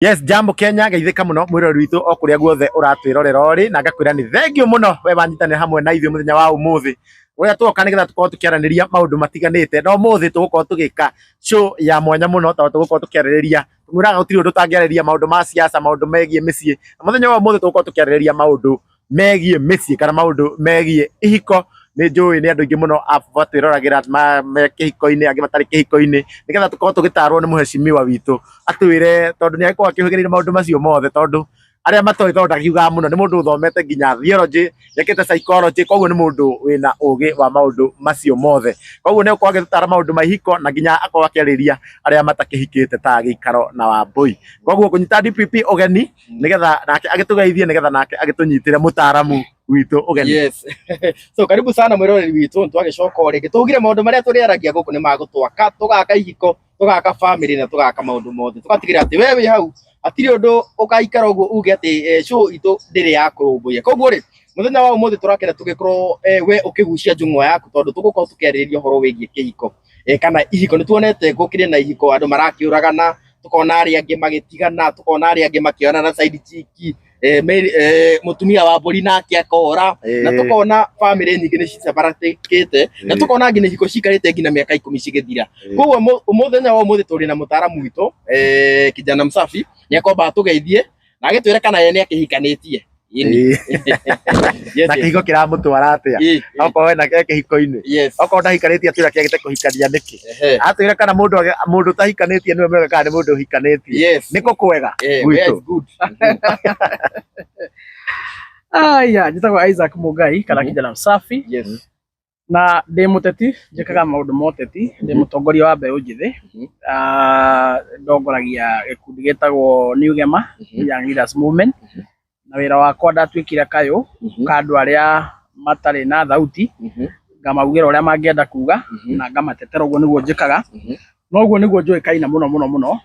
Yes, jambo Kenya, geithĩka mũno mwĩroreri witũ o kũrĩa guothe ũratwĩrorera ũrĩ, na ngakwĩra nĩ thengiũ mũno we wanyitanĩra hamwe na ithuĩ mũthenya wa ũmũthĩ ũrĩa twoka nĩgetha tũkorwo tũkĩaranĩria maũndũ matiganĩte. Na ũmũthĩ tũgũkorwo tũgĩka show ya mwanya mũno tondũ tũgũkorwo tũkĩarĩrĩria, tũmwĩraga gũtirĩ ũndũ ũtangĩarĩrĩria, maũndũ ma siasa, maũndũ megiĩ mĩciĩ. Na mũthenya wa ũmũthĩ tũgũkorwo tũkĩarĩrĩria maũndũ megiĩ mĩciĩ kana maũndũ megiĩ ihiko. Nĩ njũĩ nĩ andũ aingĩ mũno matwĩroragĩra me kĩhiko-inĩ, angĩ matarĩ kĩhiko-inĩ, nĩgetha tũkorwo tũgĩtarwo nĩ mũhecimiwa witũ atwĩre, tondũ nĩ agĩkoragwo akĩũhĩgĩrĩire maũndũ macio mothe, tondũ arĩa matoĩ tondũ ndakiugaga mũno, nĩ mũndũ ũthomete nginya theology, nĩekĩte psychology, koguo nĩ mũndũ wĩna ũgĩ wa maũndũ macio mothe. Koguo nĩ egũkorwo agĩtũtara maũndũ ma ihiko na nginya akorwo akĩarĩria arĩa matakĩhikĩte ta Gĩikaro na Wambũi. Koguo ngũnyita DPP ũgeni nigetha nake agĩtũgeithie, nigetha nake agĩtũnyitĩre mũtaaramu witũ ũgeni. Yes. So karibu sana mwiroreri witũ, twagĩcoka o rĩngĩ tũgire maũndũ marĩa tũrĩaragia gũkũ nĩ magũtwaka, tũgaka ihiko, tũgaka family na tũgaka maũndũ mothe, tũgatigĩrĩra atĩ we wĩ hau hatirĩ ũndũ ũgaikara ũguo uge atĩ show itũ ndĩrĩ ya kũrũmbũiya. Koguo rĩ, mũthenya wa ũmũthĩ tũrakena tũgĩkorwo we ũkĩgucia njũng'wa yaku, tondũ tũgũkorwo tũkĩarĩrĩria ũhoro wĩgiĩ kĩhiko kana ihiko. Nĩ tuonete gũkĩrĩ na ihiko andũ marakĩũragana, tukona arĩa angĩ magĩtigana, tukona arĩa angĩ makĩona na side chick, mũtumia wa mbũri nake akora, na tukona family nyingĩ nĩ ciseparatĩkĩte, na tukona nginya ihiko cikarĩte nginya mĩaka 10 cigĩthira. Koguo mũthenya wa ũmũthĩ tũrĩ na mũtaaramu witũ, kijana msafi, nĩ akomba atũgeithie na agĩtwĩre kana ye nĩ akĩhikanĩtie. Na kĩhiko kĩramũtwara atĩa, okorwo ena kĩhiko-inĩ, okorwo ndahikanĩtie atwĩre akĩagĩte kũhikania nĩkĩ, atwĩre kana mũndũ ũtahikanĩtie nĩwe mwega kana nĩ mũndũ ũhikanĩtie, nĩkũ kwega gwitũ. Aya, njĩtagwo Isaac Mũngai kana kijana msafi. Na ndĩ mũteti, njĩkaga maũndũ ma ũteti, ndĩ mũtongoria wa mbeũ njĩthĩ, ndongoragia gĩkundi gĩtagwo New Gema Young Leaders Movement, na wĩra wakwa ndatuĩkire kayũ ka andũ arĩa matarĩ na thauti, ngamaugĩra ũrĩa mangĩenda kuga na ngamatetera. Ũguo nĩguo njĩkaga, na ũguo nĩguo njũĩkaine mũno mũno mũno.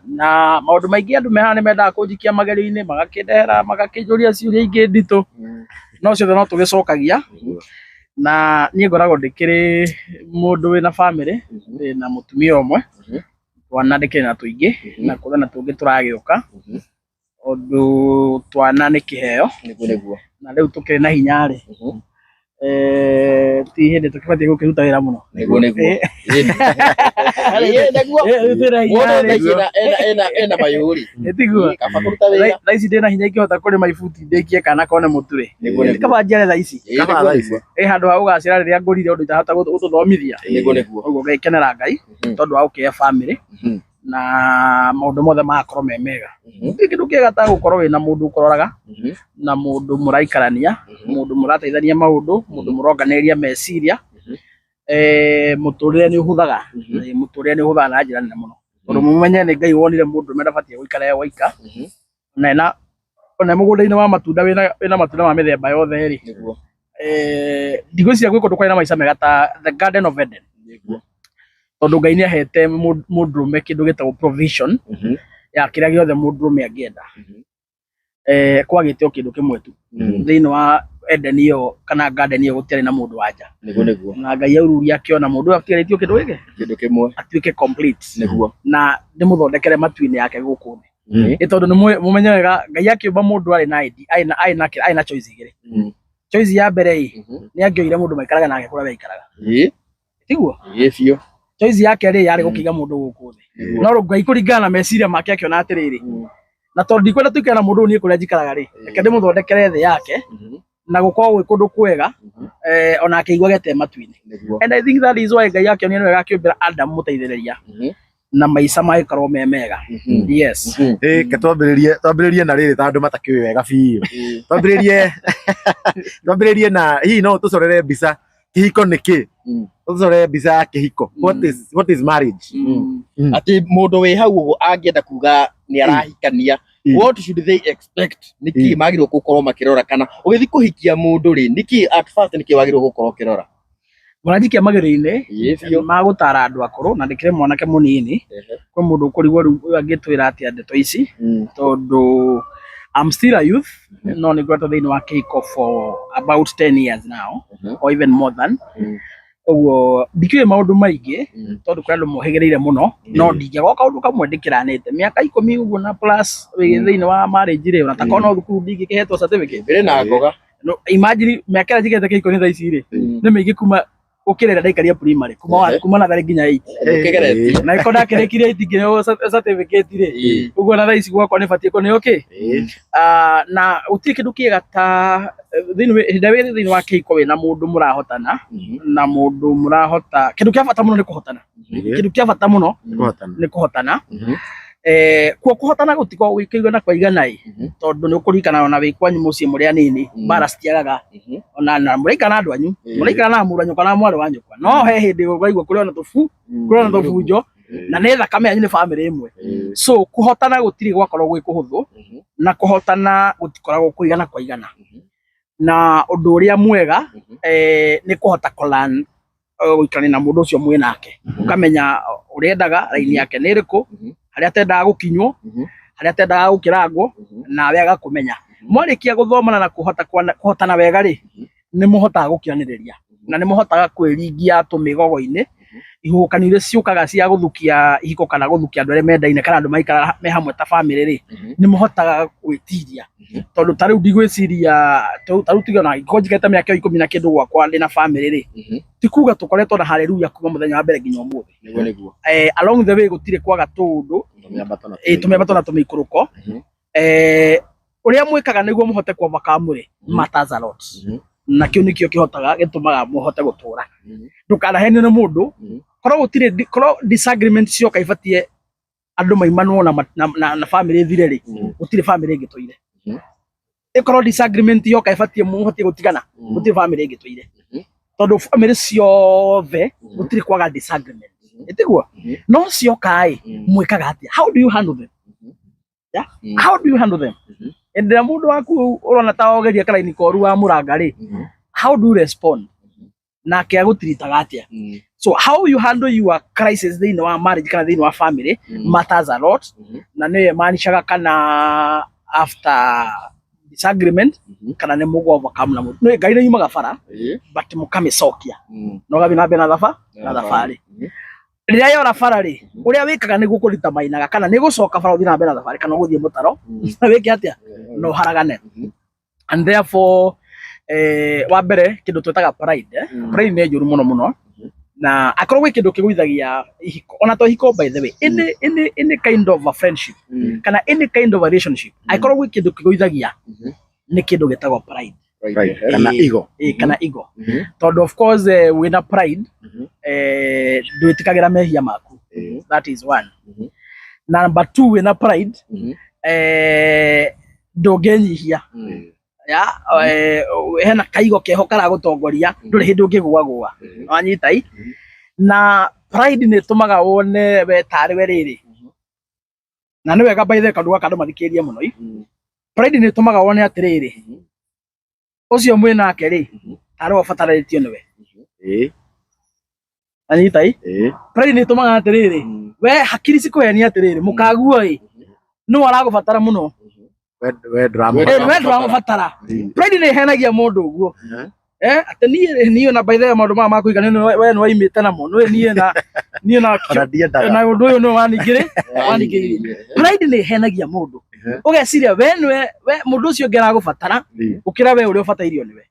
Na maũndũ maingĩ andũ me haha nĩ mendaga kũnjikia magerio-inĩ, magakĩndehera, magakĩnjũria ciũria ingĩ nditũ, no ciothe no tũgĩcokagia. Na niĩ ngoragwo ndĩkĩrĩ mũndũ wĩna bamĩrĩ, ndĩna mũtumia ũmwe, twana ndĩkĩrĩ na tũingĩ, na kũrĩ na tũngĩ tũragĩũka, tondũ twana nĩ kĩheo. Nĩguo nĩguo. Na rĩu tũkĩrĩ na hinya rĩ, ti hĩndĩ tũkĩbatiĩ gũkĩruta wĩra mũno. Nĩguo nĩguo. Nĩguo. Rĩu twĩna hinya Mũndũ rĩ, thaa ici ena mayũ rĩ. Tiguo? Kaba kũruta wĩra. Thaa ici ndĩna hinya ingĩhota kũrĩma ibuti ndĩkie kana kone mũtu rĩ, Nĩguo nĩguo. kaba njiare thaa ici. Kaba thaa ici. Ĩ handũ ha gũgacĩra rĩrĩa ngũrire ũndũ itahota gũtũthomithia. Nĩguo nĩguo. Ũguo ngaikenera Ngai tondũ wa gũkĩhe bamĩrĩ na maũndũ mothe magakorwo me mega. Gũtirĩ kĩndũ kĩega ta gũkorwo wĩna mũndũ ũkũroraga, na mũndũ mũraikarania, mũndũ mũrateithania maũndũ, mũndũ mũronganĩrĩria meciria. Mũtũrĩre nĩ ũhũthaga, mũtũrĩre nĩ ũhũthaga na njĩra nene mũno, tondũ mũmenye nĩ Ngai wonire mũndũrũme ndabatiĩ gũikara e waika, na ena ona mũgũnda-inĩ wa matunda wĩna matunda ma mĩthemba yothe rĩ. Ndigwĩciria gwĩ kũndũ kwarĩ na maica mega ta the Garden of Eden, tondũ Ngai nĩ ahete mũndũrũme kĩndũ gĩtagwo provision ya kĩrĩa gĩothe mũndũrũme angĩenda. Kwagĩte o kĩndũ kĩmwe tu thĩinĩ wa Eden ĩyo kana garden ĩyo, gũtiarĩ na mũndũ wa nja. Nĩguo nĩguo. Na Ngai aururia akĩona mũndũ ũyũ atigarĩtio kĩndũ gĩkĩ. Kĩndũ kĩmwe. Atuĩke complete. Na ndĩmũthondekere matu-inĩ yake gũkũ thĩ. Nĩ tondũ nĩ mũmenye wega Ngai akĩũmba mũndũ arĩ na ID, arĩ na choice igĩrĩ. Choice ya mbere ĩ, nĩ angĩoire mũndũ maikaraga nake kũrĩa we aikaraga. Tiguo? Ĩĩ biũ. Choice ya kerĩ yarĩ gũkĩiga mũndũ gũkũ thĩ. No rĩu Ngai kũringana na meciria make akĩona atĩrĩrĩ, na tondũ ndikwenda tũikare na mũndũ ũyũ niĩ kũrĩa njikaraga rĩ, reke ndĩmũthondekere thĩ yake na gũkorwo gwĩ kũndũ kwega, ona akĩiguage te matu-inĩ. And I think that is why Ngai akĩonire nĩ wega akĩũmbĩra Adam mũteithĩrĩria na maica magĩkorwo me mega. Yes. Ĩ, ke twambĩrĩrie na rĩrĩ, ta andũ matakĩũĩ wega biũ, twambĩrĩrie na hihi no ũtũcorere mbica kĩhiko nĩ kĩ, ũtũcorere mbica ya kĩhiko, what is marriage? Atĩ mũndũ wĩ hau ũguo angĩenda kuga nĩ arahikania, what should they expect? Nĩkĩ magĩrĩirwo gũkorwo makĩrora, kana ũgĩthiĩ kũhikia mũndũ rĩ, nĩkĩ at first nĩkĩ wagĩrĩirwo gũkorwo ũkĩrora? Mũranjikia magerio-inĩ Ĩĩ biũ. Ma gũtara andũ akũrũ, na ndĩkĩrĩ mwanake mũnini. Kwĩ mũndũ ũkũrigwo rĩu ũyũ angĩtwĩra atĩa ndeto ici, tondũ I'm still a youth, no nĩ ngoretwo thĩinĩ wa kĩhiko for about 10 years now or even more than. Koguo ndikĩũĩ maũndũ maingĩ tondũ kũrĩ andũ mohĩgĩrĩire mũno, no ndingĩaga o kaũndũ kamwe ndĩkĩranĩte mĩaka 10 ũguo na plus wĩ thĩinĩ wa marriage rĩ, ona ta korwo no thukuru ndingĩkĩhetwo certificate. Mbere na ngoga. No, imagine mĩaka ĩrĩa njigĩte kĩhiko-inĩ thaa ici rĩ, nĩ mĩingĩ kuma gũkĩra ĩrĩa ndaikaria primary, kuma natharĩ nginya 8. Ũkĩgeretie. Na ĩko ndakĩrĩkirie 8 ngĩheo certificate rĩ, ũguo na thaa ici gwakwa nĩ batiĩ kũneo kĩ. Na gũtirĩ kĩndũ kĩega ta thĩinĩ hĩndĩ ĩrĩa wĩ thĩinĩ wa kĩhiko wĩna mũndũ mũrahotana, na mũndũ mũrahota, kĩndũ kĩa bata mũno nĩ kũhotana. Kĩndũ kĩa bata mũno nĩ kũhotana. Kuo kũhotana gũtikoragwo gwĩ kũigana kwa igana ĩ, tondũ nĩ ũkũririkana ona wĩ kwanyu mũciĩ mũrĩ anini, mbara citiagaga. Ona na mũraikara na andũ anyu, mũraikara na mũrũ wa nyũkwa na mwarĩ wa nyũkwa, no he hĩndĩ ũraigua kũrĩ ona tũbu, kũrĩ ona tũbunjo, na nĩ thakame yanyu, nĩ bamĩrĩ ĩmwe. So kũhotana gũtirĩ gwakorwo gwĩ kũhũthũ, na kũhotana gũtikoragwo kũigana kwa igana. Na ũndũ ũrĩa mwega nĩ kũhota kũ-learn gũikarania na mũndũ ũcio mwĩ nake, ũkamenya ũrĩa endaga, raini yake nĩ ĩrĩkũ, harĩa atendaga gũkinywo, harĩa atendaga gũkĩrangwo, nawe agakũmenya. Mwarĩkia gũthomana na kũhota kũhotana wega rĩ, nĩ mũhotaga gũkiranĩrĩria na nĩ mũhotaga kwĩringia tũmĩgogo-inĩ ihuhũkanio iria ciũkaga cia gũthukia ihiko kana gũthukia andũ arĩa mendaine kana andũ maikaraga me hamwe ta bamĩrĩ rĩ, nĩ mũhotaga gwĩtiria. Tondũ ta rĩu ndigwĩciria, ta rĩu tuge ona angĩkorwo njikarĩte mĩaka ĩyo 10 na kĩndũ gwakwa ndĩna bamĩrĩ rĩ, ti kuga tũkoretwo na hallelujah kuma mũthenya wa mbere nginya ũmũthĩ. Nĩguo nĩguo. Along the way gũtirĩ kwaga tũũndũ, tũmĩambato na tũmĩikũrũko. Ũrĩa mwĩkaga nĩguo mũhote ku overcome rĩ, matters a lot. Na kĩu nĩkĩo kĩhotaga gĩtũmaga mũhote gũtũra. Ndũkanahenio nĩ mũndũ, korwo gũtirĩ, korwo disagreement cioka ibatiĩ andũ maimanwo na bamĩrĩ ĩthire rĩ, gũtirĩ bamĩrĩ ĩngĩtũire. Ĩkorwo disagreement yoka ĩbatiĩ mũbatiĩ gũtigana, gũtirĩ bamĩrĩ ĩngĩtũire. Tondũ bamĩrĩ ciothe gũtirĩ kwaga disagreement. Ĩtiguo? No cioka ĩ, mwĩkaga atĩa? How do you handle them? Yeah? How do you handle them? Hĩndĩ ĩrĩa mũndũ waku ũrona ta ogeria karaini koru wa mũranga rĩ, how do you respond? Nake agũtiritaga atĩa? So how you handle your crisis thĩinĩ wa marriage kana thĩinĩ wa family matters a lot, na nĩyo ĩmaanishaga kana after disagreement kana nĩ mũgũ overcome na mũndũ. Nĩ Ngai nĩ yumaga bara, but mũkamĩcokia na ũgathiĩ na mbere na thabarĩ. Rĩrĩa yora bara rĩ, ũrĩa wĩkaga nĩguo kũritamainaga kana nĩ gũcoka bara ũthiĩ na mbere na thabarĩ kana ũgũthiĩ mũtaro na wĩke atĩa na ũharagane. And therefore wa mbere kĩndũ twĩtaga pride, pride nĩ njũru mũno mũno, na akorwo gwĩ kĩndũ kĩgũithagia ihiko, ona to ihiko by the way, any kind of a friendship kana any kind of a relationship, angĩkorwo gwĩ kĩndũ kĩgũithagia nĩ kĩndũ gĩtagwo pride. Kana ego. Kana ego. Tondũ of course wĩna pride ndwĩtĩkagĩra mehia maku. That is one. Number two, wĩna pride ndũngĩnyihia. Ya, hena kaigo keho karagũtongoria, ndũrĩ hĩndĩ ũngĩgũagũa. Wanyita i? Na pride nĩ ĩtũmaga wone we tarĩ we rĩrĩ. Na nĩ wega by the way kaũndũ gaka andũ mathikĩrĩrie mũno i. Pride nĩ ĩtũmaga wone atĩrĩrĩ, ũcio mwĩ nake rĩ, tarĩ we ũbataranĩtio nĩwe. Anyita i? Pride nĩ ĩtũmaga atĩrĩrĩ, we hakiri cikũhenia atĩrĩrĩ, mũkaguo ĩ, nĩwe aragũbatara mũno. We ndũramũbatara. We ndũramũbatara. Pride nĩ ĩhenagia mũndũ ũguo. Atĩ niĩ na by the way maũndũ maya ma kũigana we nĩ waimĩte namo, nĩ niĩ na niĩ na na ũndũ ũyũ nĩwe waningĩrĩirie. Pride nĩ ĩhenagia mũndũ. Ũgeciria we nĩwe, we mũndũ ũcio ũngĩ aragũbatara gũkĩra we ũrĩa ũbatairio nĩwe.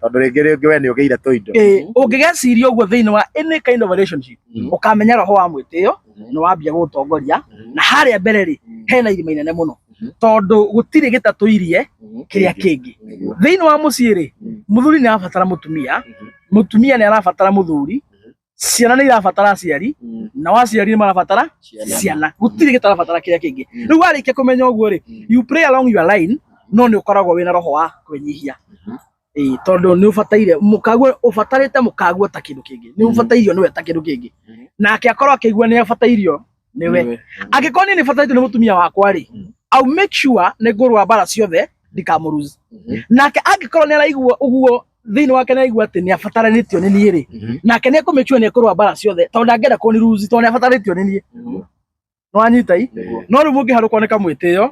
Tondũ rĩngĩ we nĩ ũgĩire tũindo. Ũngĩgeciria ũguo thĩinĩ wa any kind of relationship, ũkamenya roho wa mwĩtĩo nĩ wambia gũgũtongoria, na harĩa mbere rĩ, hena irima inene mũno. Tondũ gũtirĩ gĩtatũirie kĩrĩa kĩngĩ. Thĩinĩ wa mũciĩ rĩ, mũthuri nĩ arabatara mũtumia, mũtumia nĩ arabatara mũthuri, ciana nĩ irabatara aciari, nao aciari nĩ marabatara ciana. Gũtirĩ gĩtarabatara kĩrĩa kĩngĩ. Rĩu warĩkia kũmenya ũguo rĩ, you play along your line, no nĩ ũkoragwo wĩna roho wa kwĩnyihia. Tondũ nĩ ũbataire mũkaguo, ũbatarĩte mũkaguo ta kĩndũ kĩngĩ, nĩ ũbatairio nĩwe ta kĩndũ kĩngĩ, nake akorwo akĩigua nĩ abatairio nĩwe. Angĩkorwo niĩ nĩ batarĩtio nĩ mũtumia wakwa rĩ, I'll make sure nĩ ngũrũa mbara ciothe ndikamũlose. Nake angĩkorwo nĩ araigua ũguo thĩinĩ wake, nĩ araigua atĩ nĩ abataranĩtio nĩ niĩ rĩ, nake nĩ ekũ make sure nĩ ekũrũa mbara ciothe tondũ ndangĩenda kũni lose tondũ nĩ abataranĩtio nĩ niĩ. Nĩwanyita i? No rĩu mũngĩharũkwo nĩ kamwĩtĩo,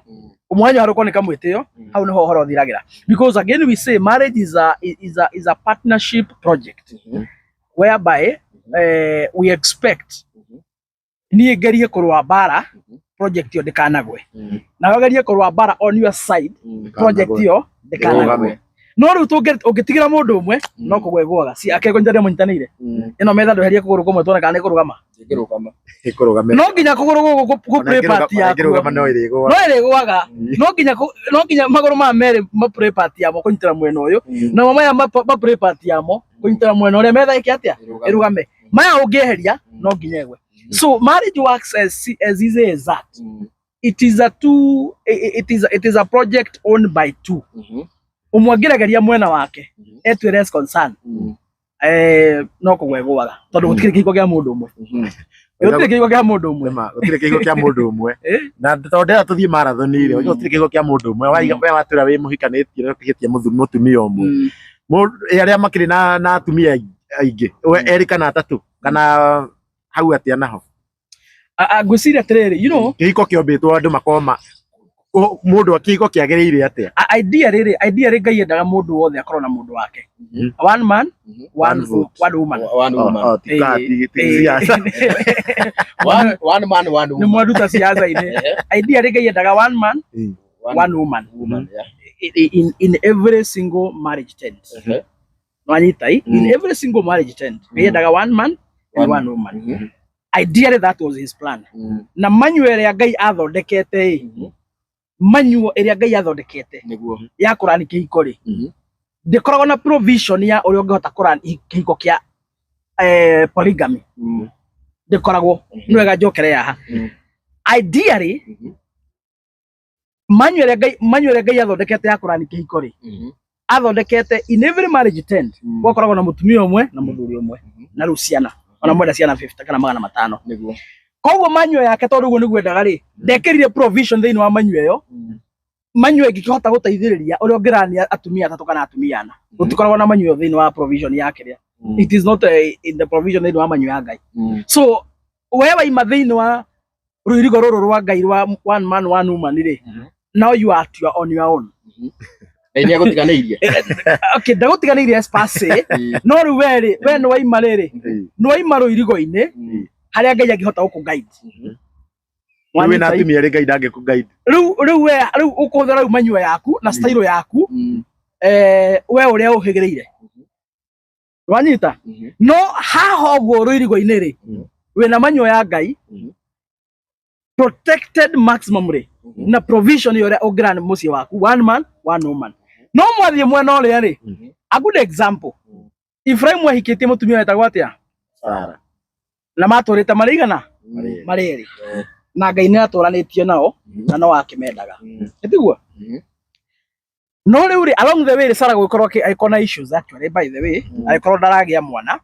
ũmwe wanyu aharũkwo nĩ kamwĩtĩo, hau nĩho ũhoro ũthiragĩra. Because again we say marriage is a partnership project. Whereby we expect niĩ ngerie kũrũa mbara project ĩyo ndĩkanagwe, nawe ũgerie kũrũa mbara on your side project ĩyo ndĩkanagwe. No rĩu ũngĩtigĩra mũndũ ũmwe no kũgwa ĩgũaga, si akegũnyitanĩra mũnyitanĩire ĩno metha, ndweherie kũgũrũ kũmwe tuone kana nĩ kũrũgama. Ĩngĩrũgama. Ĩkũrũgame. No nginya kũgũrũ gũkũ gũ play part yakuo. Ĩngĩrũgama no ĩrĩgũa. No ĩrĩgũaga. No nginya magũrũ maya merĩ ma play part yamo kũnyitĩra mwena ũyũ, namo maya ma play part yamo kũnyitĩra mwena ũrĩa, metha ĩke atĩa? Ĩrũgame. Maya ũngĩeheria no nginya ĩgwe. So marriage works as easy as that. It is a project owned by two. Ũmwe angĩregeria mwena wake etuĩre as concern, no kũgwa ĩgũaga, tondũ gũtirĩ kĩhiko kĩa mũndũ ũmwe, gũtirĩ kĩhiko kĩa mũndũ ũmwe. Nĩma, gũtirĩ kĩhiko kĩa mũndũ ũmwe. Eh? Na tondũ ndĩrenda tũthiĩ marathon rĩ, gũtirĩ kĩhiko kĩa mũndũ ũmwe. We watwĩra wĩ mũhikanĩtie na ũkĩhĩtia mũtumia ũmwe. Arĩa makĩrĩ na atumia aingĩ, we erĩ kana atatũ kana hau atĩa naho? Ngwĩciria atĩrĩrĩ, Kĩhiko kĩombĩtwo andũ makorwo mũndũ kĩhiko kĩagĩrĩire atĩa? Idea rĩrĩ, idea rĩ, Ngai endaga mũndũ wothe akorwo na mũndũ wake. One man, one One vote. one woman. One woman. Oh, ti ti siasa. One man, one Nĩ woman. mwaruta siasa-inĩ. Idea rĩ, Ngai endaga one man, one woman Woman, yeah. in every single marriage tent. Nwanyita in every single marriage tent Ngai endaga one man and one woman. Ideally that was his plan. Na manual ĩrĩa Ngai athondekete ĩ, manual ĩrĩa Ngai athondekete Nĩguo. ya kũrani kĩhiko rĩ, ndĩkoragwo na provision ya ũrĩa ũngĩhota kũrani kĩhiko kĩa polygamy. Ndĩkoragwo. Nĩ wega njokere haha. Ideally manual ĩrĩa Ngai athondekete ya kũrani kĩhiko rĩ, athondekete in every marriage tent gwakoragwo na mũtumia ũmwe na mũthuri ũmwe, na rĩu ciana ona mwenda ciana 50 kana 500. Nĩguo. Koguo manual yake, tondũ ũguo nĩguo endaga rĩ, ndekĩrire provision thĩinĩ wa manual ĩyo, manual ĩngĩkĩhota gũteithĩrĩria ũrĩa ũngĩrania atumia atatũ kana atumia ana. Gũtikoragwo na manual thĩinĩ wa provision ya kĩrĩa. It is not in the provision thĩinĩ wa manual ya Ngai. So we waima thĩinĩ wa rũirigo rũrũ rwa Ngai rwa one man, one woman rĩ, now you are on your own. Ngai nĩ agũtiganĩirie. Okay, ndagũtiganĩirie as per se, no rĩu we rĩ, we nĩ waima rĩrĩ, nĩ waima rũirigo-inĩ harĩa Ngai angĩhota gũkũ guide. Rĩu wĩna atumia erĩ, Ngai ndangĩkũ guide. Rĩu we rĩu ũkũhũthĩra rĩu manual yaku na style yaku, we ũrĩa ũhĩgĩrĩire, wanyita? No haha ũguo rũirigo-inĩ rĩ, wĩna manual ya Ngai protected maximum rĩ, na provision ya ũrĩa ũngĩrani mũciĩ waku, one man, one woman. No mwathiĩ mwena ũrĩa rĩ, a good example, Ibrahim ahikĩtie mũtumia wetagwo atĩa? Sara. Na matũrĩte marĩ igana? Marĩ erĩ. Marĩ erĩ, na Ngai nĩ atũranĩtio nao na no akĩmendaga, ĩtiguo? No rĩu rĩ, along the way rĩ, Sarah gũgĩkorwo agĩkorwo na issues actually, by the way, agĩkorwo ndaragĩa mwana,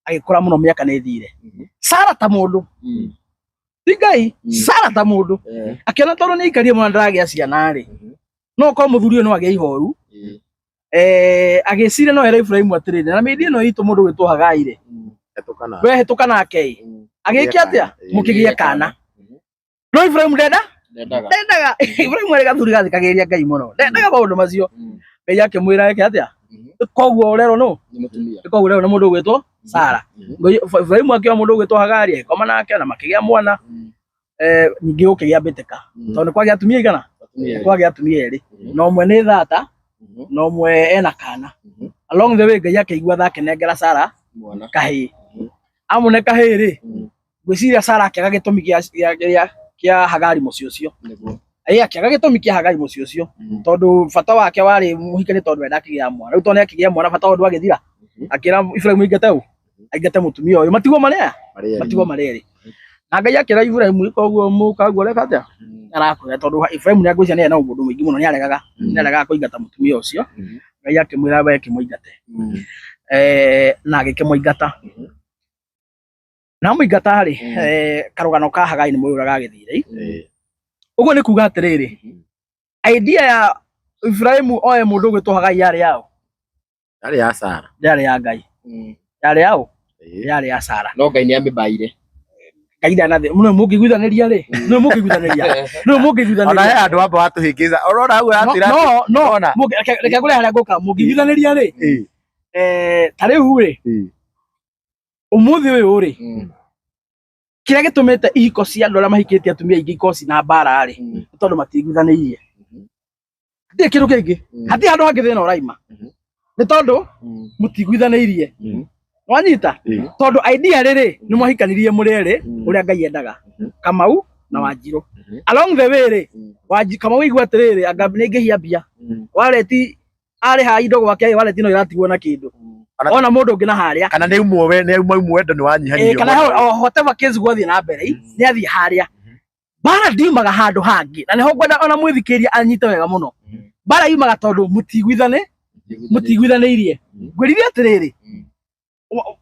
agĩkũra mũno, mĩaka nĩ ĩthire. Sarah ta mũndũ, ti Ngai, Sarah ta mũndũ akĩona tondũ nĩ aikarire mũno ndaragĩa ciana rĩ, no korwo mũthuri ũyũ no agĩe ihoru, agĩciria no ere Ibrahim atĩrĩrĩ, na mĩthĩ ĩno itũ mũndũ gwĩtwo Hagai rĩ, Hetũkana. we hĩtũka nake ĩ, agĩke atĩa? Mũkĩgĩe kana. No Ibrahim ndenda. Ndendaga. Ndendaga. Ibrahim arĩ gathuri gathikagĩrĩria Ngai mũno, ndendaga maũndũ macio. Ngai akĩmwĩra eke atĩa? Koguo ũrerwo nũ? Nĩ mũtumia. Koguo ũrerwo nĩ mũndũ ũgwĩtwo Sara. Ibrahim akĩoya mũndũ ũgwĩtwo Hagari, agĩkoma nake na makĩgĩa mwana. Ningĩ gũkĩgĩa mbĩtĩka, tondũ nĩ kwagĩa atumia igana? Atumia nĩ kwagĩa atumia erĩ, na ũmwe nĩ thata na ũmwe ena kana. Along the way Ngai akĩigua tha, akĩnengera Sara Mwana. kahĩĩ. Amũne kahĩĩ rĩ, ngwĩciria Sara akĩaga gĩtũmi kĩa Hagari mũciĩ ũcio. Nĩguo. Ĩ, akĩaga gĩtũmi kĩa Hagari mũciĩ ũcio, tondũ bata wake warĩ mũhikanie, tondũ enda akĩgĩa mwana. Rĩu tondũ nĩ akĩgĩa mwana, bata ũyũ ndwagĩthira. Akĩra Ibrahim aingate ũ, aingate mũtumia ũyũ, matigwo marĩ aya, Marĩ erĩ. matigwo marĩ erĩ. Na Ngai akĩra Ibrahim, ĩka ũguo mũkaguo, ũreka atĩa arakwĩra, tondũ Ibrahim nĩ angwĩciria nĩ na ũndũ mũingĩ mũno, nĩ aregaga kũingata mũtumia ũcio. Ngai akĩmwĩra we kĩmũingate, na agĩkĩmũingata. Na mũingata rĩ, karũgano ka Hagai nĩ mũĩ ũrĩa gagĩthire. Ũguo nĩ kuga atĩrĩrĩ, idea ya Ibrahim oe mũndũ ũgwĩtwo Hagai yarĩ yao? Yarĩ ya Sara. Yarĩ ya Ngai? Yarĩ yao? Yarĩ ya Sara. No Ngai nĩ amĩbaire. Ngai ndanathĩ mũno. Mũngĩiguithanĩria rĩ, nĩ mũngĩiguithanĩria, nĩ Ona mũngĩiguithanĩria. He andũ amba watũhĩngĩca. Ũrona hau aratwĩra No, Ona. reke ngũre harĩa ngũka. Mũngĩiguithanĩria rĩ, ta rĩu rĩ, Umuthi uyu ri, kiria gitumite ihiko cia andu aria mahikitie atumia aingi ikorwo cina mbara ri, nĩ tondu matiiguithanĩirie. Hatirĩ kĩndũ kĩngĩ, hatirĩ handũ hangĩ thĩna ũraima, nĩ tondũ mũtiiguithanĩirie. Wanyita? Tondũ idea rĩrĩ, nĩ mwahikanirie mũrĩ erĩ ũrĩa Ngai endaga, Kamau na Wanjirũ. Along the way rĩ, Kamau aigua atĩrĩrĩ, anga nĩ ingĩhia mbia wareti arĩha indo gwake, wareti no ĩratigwo na kĩndũ ona mũndũ ũngĩ na harĩa. Kana nĩ umwe we nĩ umwe wendo nĩ Eh, wanyihanyihio. Kana whatever case gwathiĩ na mbere, nĩ athiĩ harĩa. Mbara ndiumaga handũ hangĩ, na nĩho ngwenda ona mwĩthikĩria anyite wega mũno. Mbara yumaga tondũ mũtiguithanĩirie. Ngwĩrire atĩrĩrĩ,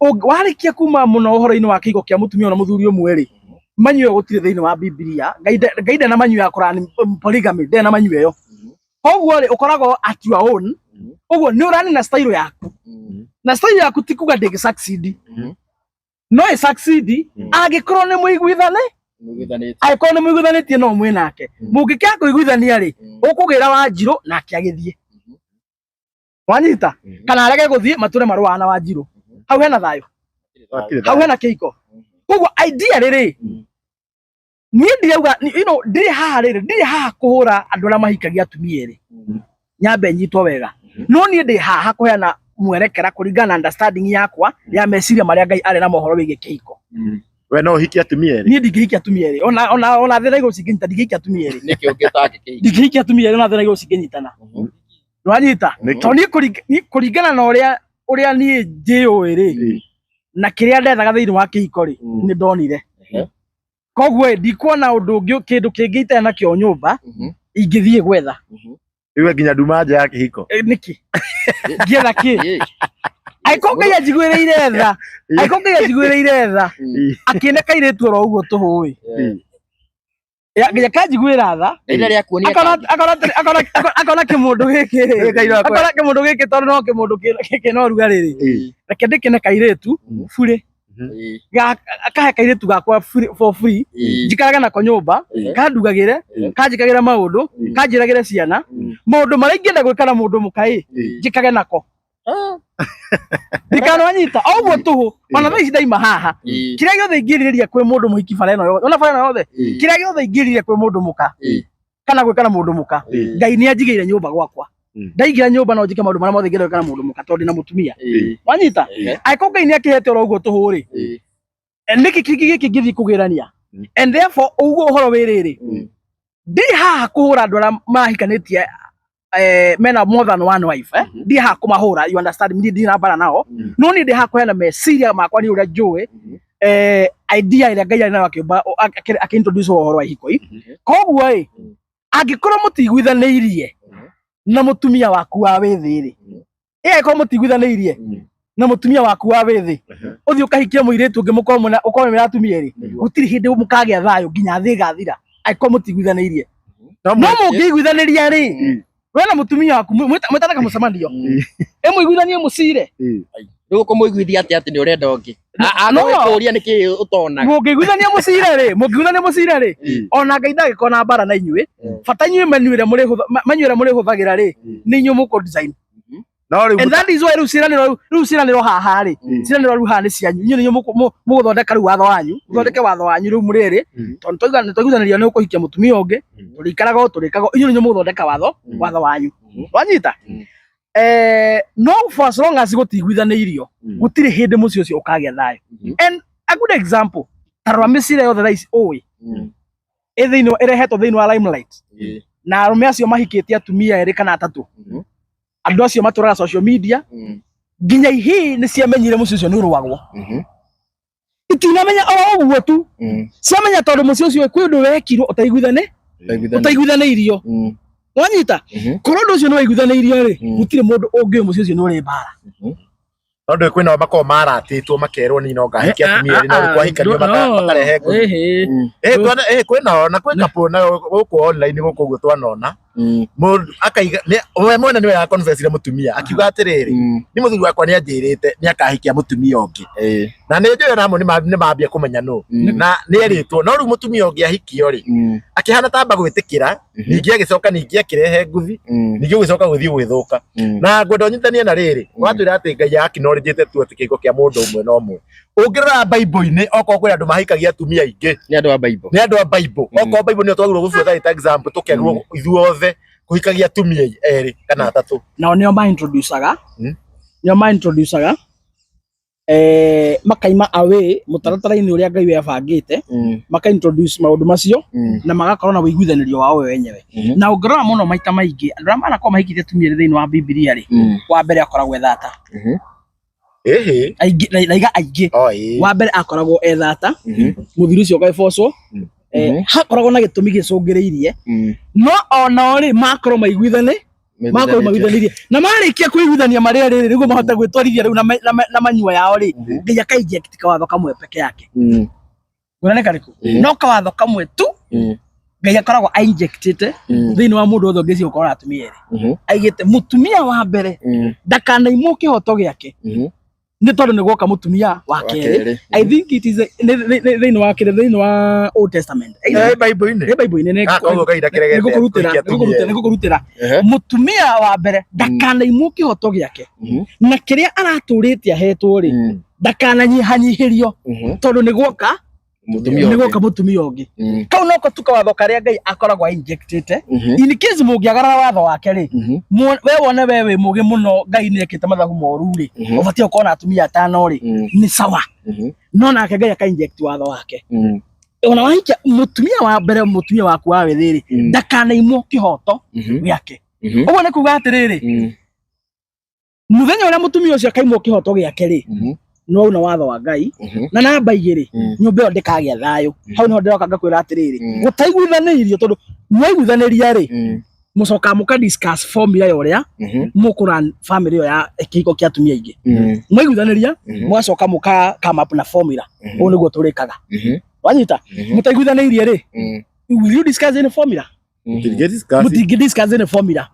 warĩkia kuma mũno ũhoro-inĩ wa kĩhiko kĩa mũtumia na mũthuri ũmwe rĩ, manyu ĩyo gũtirĩ thĩinĩ wa Bibilia. Ngai ndarĩ na manyu ya kũrani polygamy, ndarĩ na manyu ĩyo. Koguo rĩ, ũkoragwo at your own. Ũguo nĩ ũrani na style yaku, na style yaku ti kuga ndĩngĩ succeed. No ĩ succeed angĩkorwo nĩ mũiguithane, angĩkorwo nĩ mũiguithanĩtie no mwĩ nake. Mũngĩkĩaga kũiguithania rĩ, ũkũgĩra Wanjirũ nake agĩthiĩ. Wanyita? Kana arege gũthiĩ, matũre marũaga na Wanjirũ. Hau hena thayũ? Hau hena kĩhiko? Koguo idea rĩrĩ, niĩ ndirauga ndirĩ haha rĩrĩ, ndirĩ haha kũhũra andũ arĩa mahikagia atumia erĩ, nyambe nyitwo wega. No niĩ ndĩ haha kũheana mwerekera kũringana na understanding yakwa ya meciria marĩa Ngai arĩ na mohoro wĩgiĩ kĩhiko. We no ũhikie atumia erĩ? Niĩ ndingĩhikia atumia erĩ, ona thĩ na igũrũ cingĩnyita, ndingĩhikia atumia erĩ. Nĩkĩ ũngĩtangĩkĩhikia? Ndingĩhikia atumia erĩ ona thĩ na igũrũ cingĩnyitana. Nĩwanyita? Nĩkĩ? Tondũ niĩ kũringana na ũrĩa niĩ njĩũĩ rĩ, na kĩrĩa ndethaga thĩinĩ wa kĩhiko rĩ, nĩ ndonire. Koguo ĩ, ndikuona ũndũ ũngĩ, kĩndũ kĩngĩ itarĩ nakĩo nyũmba ingĩthiĩ gwetha. Iwe nginya nduma nja ya kĩhiko. Eh, nĩkĩ ngĩetha kĩ? Angĩkorwo Ngai anjiguĩrĩire tha, angĩkorwo Ngai anjiguĩrĩire tha akĩne kairĩtu oro ũguo tũhũ ĩ, ya nginya kanjiguĩra tha, Rĩrĩa rĩakuonia akona kĩmũndũ gĩkĩ Ĩ, Ngai wakwa. akona kĩmũndũ gĩkĩ, tondũ no kĩmũndũ kĩna ũrugarĩ rĩ, reke ndĩkĩne kairĩtu burĩ, akahe kairĩtu gakwa for free, njikarage nako nyũmba, kandugagĩre, kanjĩkagĩra maũndũ, kanjĩragĩre ciana maũndũ marĩa ingĩenda gwĩka na mũndũ mũka ĩ, njĩkage nako. Ndikananyita o ũguo tũhũ. Ona thaa ici ndaima haha, kĩrĩa gĩothe ingĩrirĩria kwĩ mũndũ mũhiki bara ĩno yothe, ona bara ĩno yothe, kĩrĩa gĩothe ingĩrirĩria kwĩ mũndũ mũka kana gwĩka na mũndũ mũka, Ngai nĩ anjigĩire nyũmba gwakwa. Ndaingĩra nyũmba no njĩke maũndũ marĩa mothe ingĩenda gwĩka na mũndũ mũka, tondũ ndĩna mũtumia. Wanyita? Angĩkorwo Ngai nĩ akĩhete oro ũguo tũhũ rĩ, nĩkĩ kĩngĩ gĩkĩ ngĩthiĩ kũgĩrania? And therefore ũguo ũhoro wĩ rĩrĩ, ndirĩ haha kũhũra andũ arĩa mahikanĩtie, mena more than one wife, eh? Ndirĩ haha kũmahũra, you understand me? Ndirĩ na mbara nao. No niĩ ndĩ haha kũheana meciria makwa, nĩ ũrĩa njũĩ, idea ĩrĩa Ngai arĩ nayo akĩũmba, akĩ-introduce ũhoro wa ihiko i. Koguo ĩ, angĩkorwo mũtiguithanĩirie na mũtumia waku wa wĩthĩ rĩ, ĩ, angĩkorwo mũtiguithanĩirie na mũtumia waku wa wĩthĩ, ũthiĩ ũkahikie mũirĩtu ũngĩ, mũkorwo mwĩna, ũkorwo mwĩna atumia erĩ, gũtirĩ hĩndĩ mũkagĩa thayũ nginya thĩ ĩgathira, angĩkorwo mũtiguithanĩirie. No No mũngĩiguithanĩria rĩ, we na mũtumia waku mwĩtanaga mũcemanio, ĩmũiguithanie, mũcire. Rĩu ũkũmũiguithia atĩa atĩ nĩ ũrenda ũngĩ? No. Agũkũria nĩkĩ ũtonaga? Mũngĩiguithania mũcire rĩ, mũngĩiguithania mũcire rĩ, ona Ngai ndangĩkorwo na mbara na inyuĩ. Bata inyuĩ menu ĩrĩa mũrĩhũthagĩra rĩ, nĩ inyuĩ mũkũ design. No rĩu And that is why rĩu ciĩranĩro, rĩu ciĩranĩro haha rĩ, ciĩranĩro rĩu haha nĩ cianyu inyuĩ, nĩ inyuĩ mũgũthondeka rĩu watho wanyu, mũthondeke watho wanyu rĩu mũrĩ erĩ, tondũ nĩ twaiguithanĩria nĩ ũkũhikia mũtumia ũngĩ, tũrĩikaraga ũũ, tũrĩkaga ũũ, inyuĩ nĩ inyuĩ mũgũthondeka watho wanyu. Wanyita? No for as long as gũtiguithanĩirio, gũtirĩ hĩndĩ mũciĩ ũcio ũkagĩa thayũ. And a good example, ta rora mĩciĩ yothe thaa ici ũĩ ĩ thĩinĩ ĩrehetwo thĩinĩ wa limelight na arũme acio mahikĩtie atumia erĩ kana atatũ, andũ acio matũraga social media, nginya ihii nĩ ciamenyire mũciĩ ũcio nĩ ũrũagwo. Itinamenya oro ũguo tu, ciamenya tondũ mũciĩ ũcio kwĩ ũndũ wekirwo ũtaiguithanĩirio. Wanyita? Korwo ũndũ ũcio nĩ waiguithanĩirio rĩ, gũtirĩ mũndũ ũngĩũĩ mũciĩ ũcio nĩ ũrĩ mbara. Tondũ kwĩna makoragwo maratĩtwo makerwo ni no ngahikia atumia erĩ, no rĩu kwahikanio makarehe ngũĩ. Kwĩna ona kwĩ couple na gũkũ online gũkũ ũguo twanona mũndũ akaiga we mwene nĩwe ya confessire mũtumia akiuga atĩrĩrĩ, nĩ mũthuri wakwa nĩ anjĩrĩte nĩ akahikia mũtumia ũngĩ, na nĩ njũĩ ona amwe nĩ mambia kũmenya nũ na nĩ erĩtwo. No rĩu mũtumia ũngĩ ahikio rĩ, akĩhana tamba gwĩtĩkĩra, ningĩ agĩcoka ningĩ akĩrehe nguthi, ningĩ gũgĩcoka gũthiĩ gũgĩthũka. Na ngwenda ũnyitanie na rĩrĩ watwĩra atĩ Ngai acknowledgĩte tu atĩ kĩhiko kĩa mũndũ ũmwe na ũmwe. Ũngĩrora Bible-inĩ, okorwo kwĩ andũ mahikagia atumia aingĩ, Nĩ andũ a Bible. Nĩ andũ a Bible. Okorwo Bible nĩyo twagĩrĩirwo gũbuata ta example, tũkĩagĩrĩirwo ithuothe kũhikagia atumia erĩ kana atatũ. Nao nĩo ma-introducaga, nĩo ma-introducaga makaima away mũtaratara-inĩ ũrĩa Ngai we abangĩte, maka introduce maũndũ macio na magakorwo na ũiguithanĩrio wao we wenyewe. Na ũngĩrora mũno maita maingĩ, andũ arĩa manakorwo mahikĩtie atumia erĩ thĩinĩ wa Bibilia rĩ, wa mbere akoragwo ethata. Ĩhĩ. Aingĩ raiga aingĩ. O ĩĩ. Wa mbere akoragwo ethata, mũthuri ũcio ũkaĩbocwo. Hakoragwo na gĩtũmi gĩcũngĩrĩirie, no onao rĩ, makorwo maiguithane, makorwo maiguithanĩrie na marĩkia kũiguithania marĩ erĩ rĩ, nĩguo mahote gwĩtwarithia rĩu na manyua yao rĩ, Ngai aka inject kawatho kamwe peke yake. Ngwĩra nĩ karĩkũ? No kawatho kamwe tu Ngai akoragwo ainjectĩte thĩinĩ wa mũndũ wothe ũngĩciria gũkorwo na atumia erĩ. Aigĩte mũtumia wa mbere ndakanaimwo kĩhoto gĩake nĩ tondũ nĩ gwoka mũtumia wa kerĩ. I think it is thĩinĩ wa kĩrĩ, thĩinĩ wa Old Testament. Eh, Bible-inĩ. Nĩ Bible-inĩ nĩ Ah, koguo Ngai ndakĩregete nĩngũkũrutĩra kũhikia atumia erĩ. Nĩngũkũrutĩra mũtumia wa mbere ndakanaimwo kĩhoto gĩake na kĩrĩa aratũrĩte ahetwo rĩ, ndakananyihanyihĩrio tondũ nĩ gwoka Mũtumia nĩ gwoka mũtumia ũngĩ. Kau noko tu kawatho karĩa Ngai akoragwo injectĩte in case mũngĩagarara watho wake rĩ, we wone we wĩ mũgĩ mũno, Ngai nĩ ekĩte mathabu moru rĩ, ũbatiĩ gũkorwo na atumia atano rĩ, nĩ sawa, no nake Ngai aka inject watho wake, ona wahikia mũtumia wa mbere, mũtumia waku wa wĩthĩ rĩ, ndakanaimwo kĩhoto gĩake. Ũguo nĩ kuga atĩrĩrĩ, mũthenya ũrĩa mũtumia ũcio akaimwo kĩhoto gĩake rĩ, no una watho wa Ngai. Na namba 2, nyũmba ĩyo ndĩkagĩa thayũ. Hau niho ndĩroka ngakwĩra atĩrĩrĩ, gũtaiguithanĩirio, tondũ mwaiguithanĩria rĩ, mũcokaga mũka discuss formula ya ũrĩa mũkũran family ĩyo ya kĩhiko kĩa atumia aingĩ. Mwaiguithanĩria, mũgacoka mũka come up na formula, ũũ nĩguo tũrĩkaga. Wanyita? Mũtaiguithanĩirie rĩ, will you discuss any formula? Mũtingĩ-discuss. Mũtingĩ discuss any formula.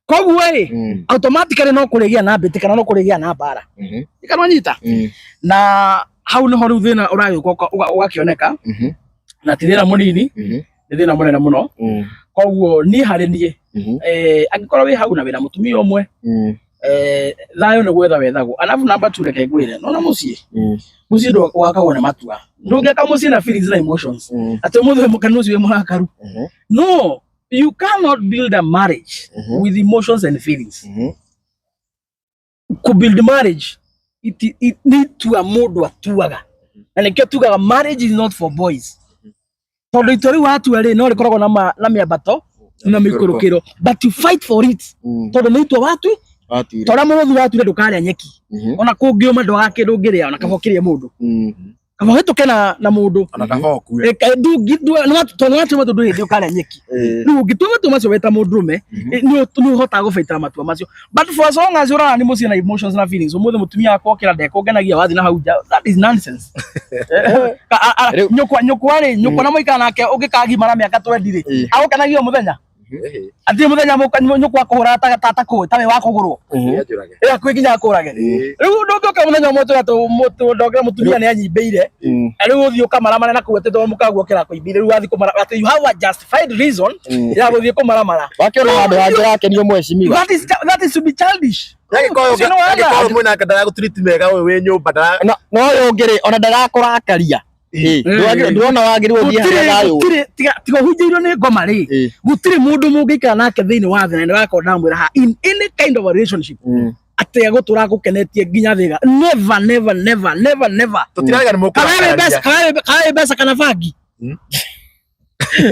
Koguo rĩ, automatically no kũrĩgĩa na mbĩtĩ kana no kũrĩgĩa na mbara. Kana wanyita? Na hau niho rĩu thĩna ũragĩũka ũgakĩoneka, na ti thĩna mũnini, nĩ thĩna mũnene mũno. Koguo niĩ harĩ niĩ, angĩkorwo wĩ hau na wĩna mũtumia ũmwe, thayũ nĩ gwetha wethagwo. Alafu namba 2, reke ngwĩre, nona mũciĩ, mũciĩ ndũ wakagwo nĩ matua. Ndũngĩaka mũciĩ na feelings na emotions, atĩ ũmũthĩ wĩ mũkenu, ũcio wĩ mũrakaru. No, you cannot build a marriage with emotions and feelings. Ku build marriage, it nĩ itua mũndũ atuaga, na nĩkĩo tugaga marriage is not for boys, tondũ itua rĩu watua rĩ, no rĩkoragwo na mĩambato na mĩikũrũkĩro, but you fight for it, tondũ nĩ itua watu Watuire. Ta ũrĩa mũrũthi watuire ndũkarĩa nyeki, ona kũngĩũma ndwaga kĩndũ ũngĩrĩa, ona kaba ũkĩrĩe mũndũ, kaba ũhĩtũke na mũndũ. Ona kaba ũkue. Tondũ nĩ watua matua, ndũrĩ hĩndĩ ũkarĩa nyeki. Rĩu ũngĩtua matua macio wĩ ta mũndũrũme, nĩ ũhotaga gũbaitĩra matua macio, but for as long as ũrara nĩ mũciĩ na emotions na feelings, ũmũthĩ mũtumia wakwa okĩra ndekũngenagia, wathiĩ na hau nja, that is nonsense. Nyũkwa rĩ, nyũkwa na mũikara nake ũngĩkagimara mĩaka 20 rĩ, agũkenagia o mũthenya? Atirĩ mũthenya nyũkwa akũhũra ta kũĩ ta wĩ wa kũgũrwo. Nĩanjũrage. Ĩ hakuhĩ nginya akũrage. Rĩu ndũngĩũka mũthenya ũmwe tũra ndongera mũtumia nĩ anyimbĩire, na rĩu ũthiĩ ũkamaramara na kũu atĩ tondũ mũkaguo okĩra kũimbĩire, rĩu wathiĩ kũmara atĩ you have a justified reason ya gũthiĩ kũmaramara. Wakĩona handũ hangĩ rakenio mheshimiwa. That is to be childish. Angĩkorwo Ũcio nĩ watho. Angĩkorwo mwĩna ndaragũtiriti mega ũyũ wĩ nyũmba ndara No ũyũ ũngĩ rĩ, ona ndarakũrakaria. Ndũrona wagĩrĩirwo ũthiĩ harĩa thayũ. Gũtirĩ, tiga ũhunjĩirio nĩ ngoma rĩ, gũtirĩ mũndũ mũngĩikara nake thĩinĩ wa thĩ, na nĩwakorwo ndamwĩra ha in any kind of a relationship atĩ egũtũra gũkenetie nginya thĩga. Never, never, never, never, never. Tũtirarega nĩ Kana wĩ mbeca mũkũrakararia. kana wĩ mbeca kana bangi.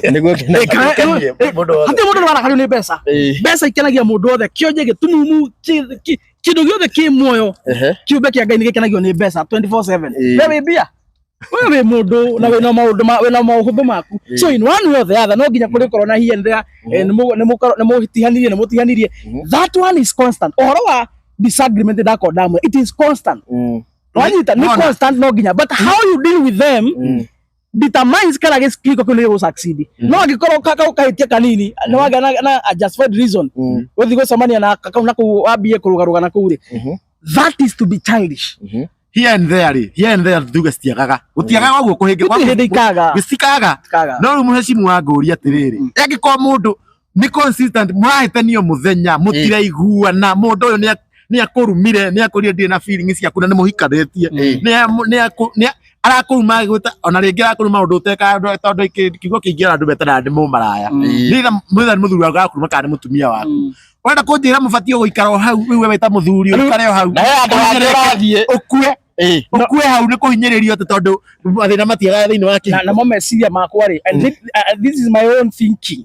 Nĩguo kena. Gũkenie mũndũ wothe. Hatirĩ mũndũ ũrarakario nĩ mbeca. Mbeca ikenagia mũndũ wothe, kĩonje gĩtumumu, kĩndũ gĩothe kĩ muoyo, kĩũmbe kĩa Ngai nĩ gĩkenagio nĩ mbeca 24/7. We wĩ mbia, we wĩ mũndũ na wĩna maũndũ wĩna maũhũthũ maku, so in one way or the other no nginya kũrĩkorwo na here and there, nĩ mũtihanirie, nĩ mũtihanirie. That one is constant. Ũhoro wa disagreement, ndakorwo ndamwe, it is constant. Wanyita? Nĩ Nona. constant, no nginya, but how you deal with them determines kana gĩkiko kĩu nĩ gĩgũ succeed. No angĩkorwo kau kahĩtia kanini nĩ wagĩa na a justified reason gũthiĩ gũcemania na kau na kũu wambie kũrũgarũga na kũu rĩ, that is to be childish. Here and there rĩ, here and there tuge citiagaga, gũtiagaga ũguo kũhĩngĩ. Gũtirĩ hĩndĩ ikaga. Gĩcikaga. Ikaga. No rĩu mũhecimu wa ngũria atĩrĩrĩ, angĩkorwo mũndũ nĩ consistent, mũrahĩtanio mũthenya, mũtiraiguana, mũndũ ũyũ nĩ Nĩ akũrumire, nĩ akũrire ndirĩ na feeling ciaku na nĩ mũhikanĩtie. Nĩ arakũruma agĩgwĩta ona rĩngĩ arakũruma ũndũ ũtekaga tondũ kiugo kĩingĩ ona andũ metanaga nĩ mũmaraya. Nĩ nĩ mũthuri waku arakuruma kana nĩ mũtumia waku. Ũrenda kũnjĩra mũbatiĩ gũikara o hau rĩu we wĩ ta mũthuri ũikare o hau. Na he handũ hangĩ ũrathiĩ. Ũkue. Ũkue hau nĩ kũhinyĩrĩrio atĩ tondũ mathĩna matiagaga thĩinĩ wa Na kĩhiko. namo meciria makwa rĩ, and this is my own thinking.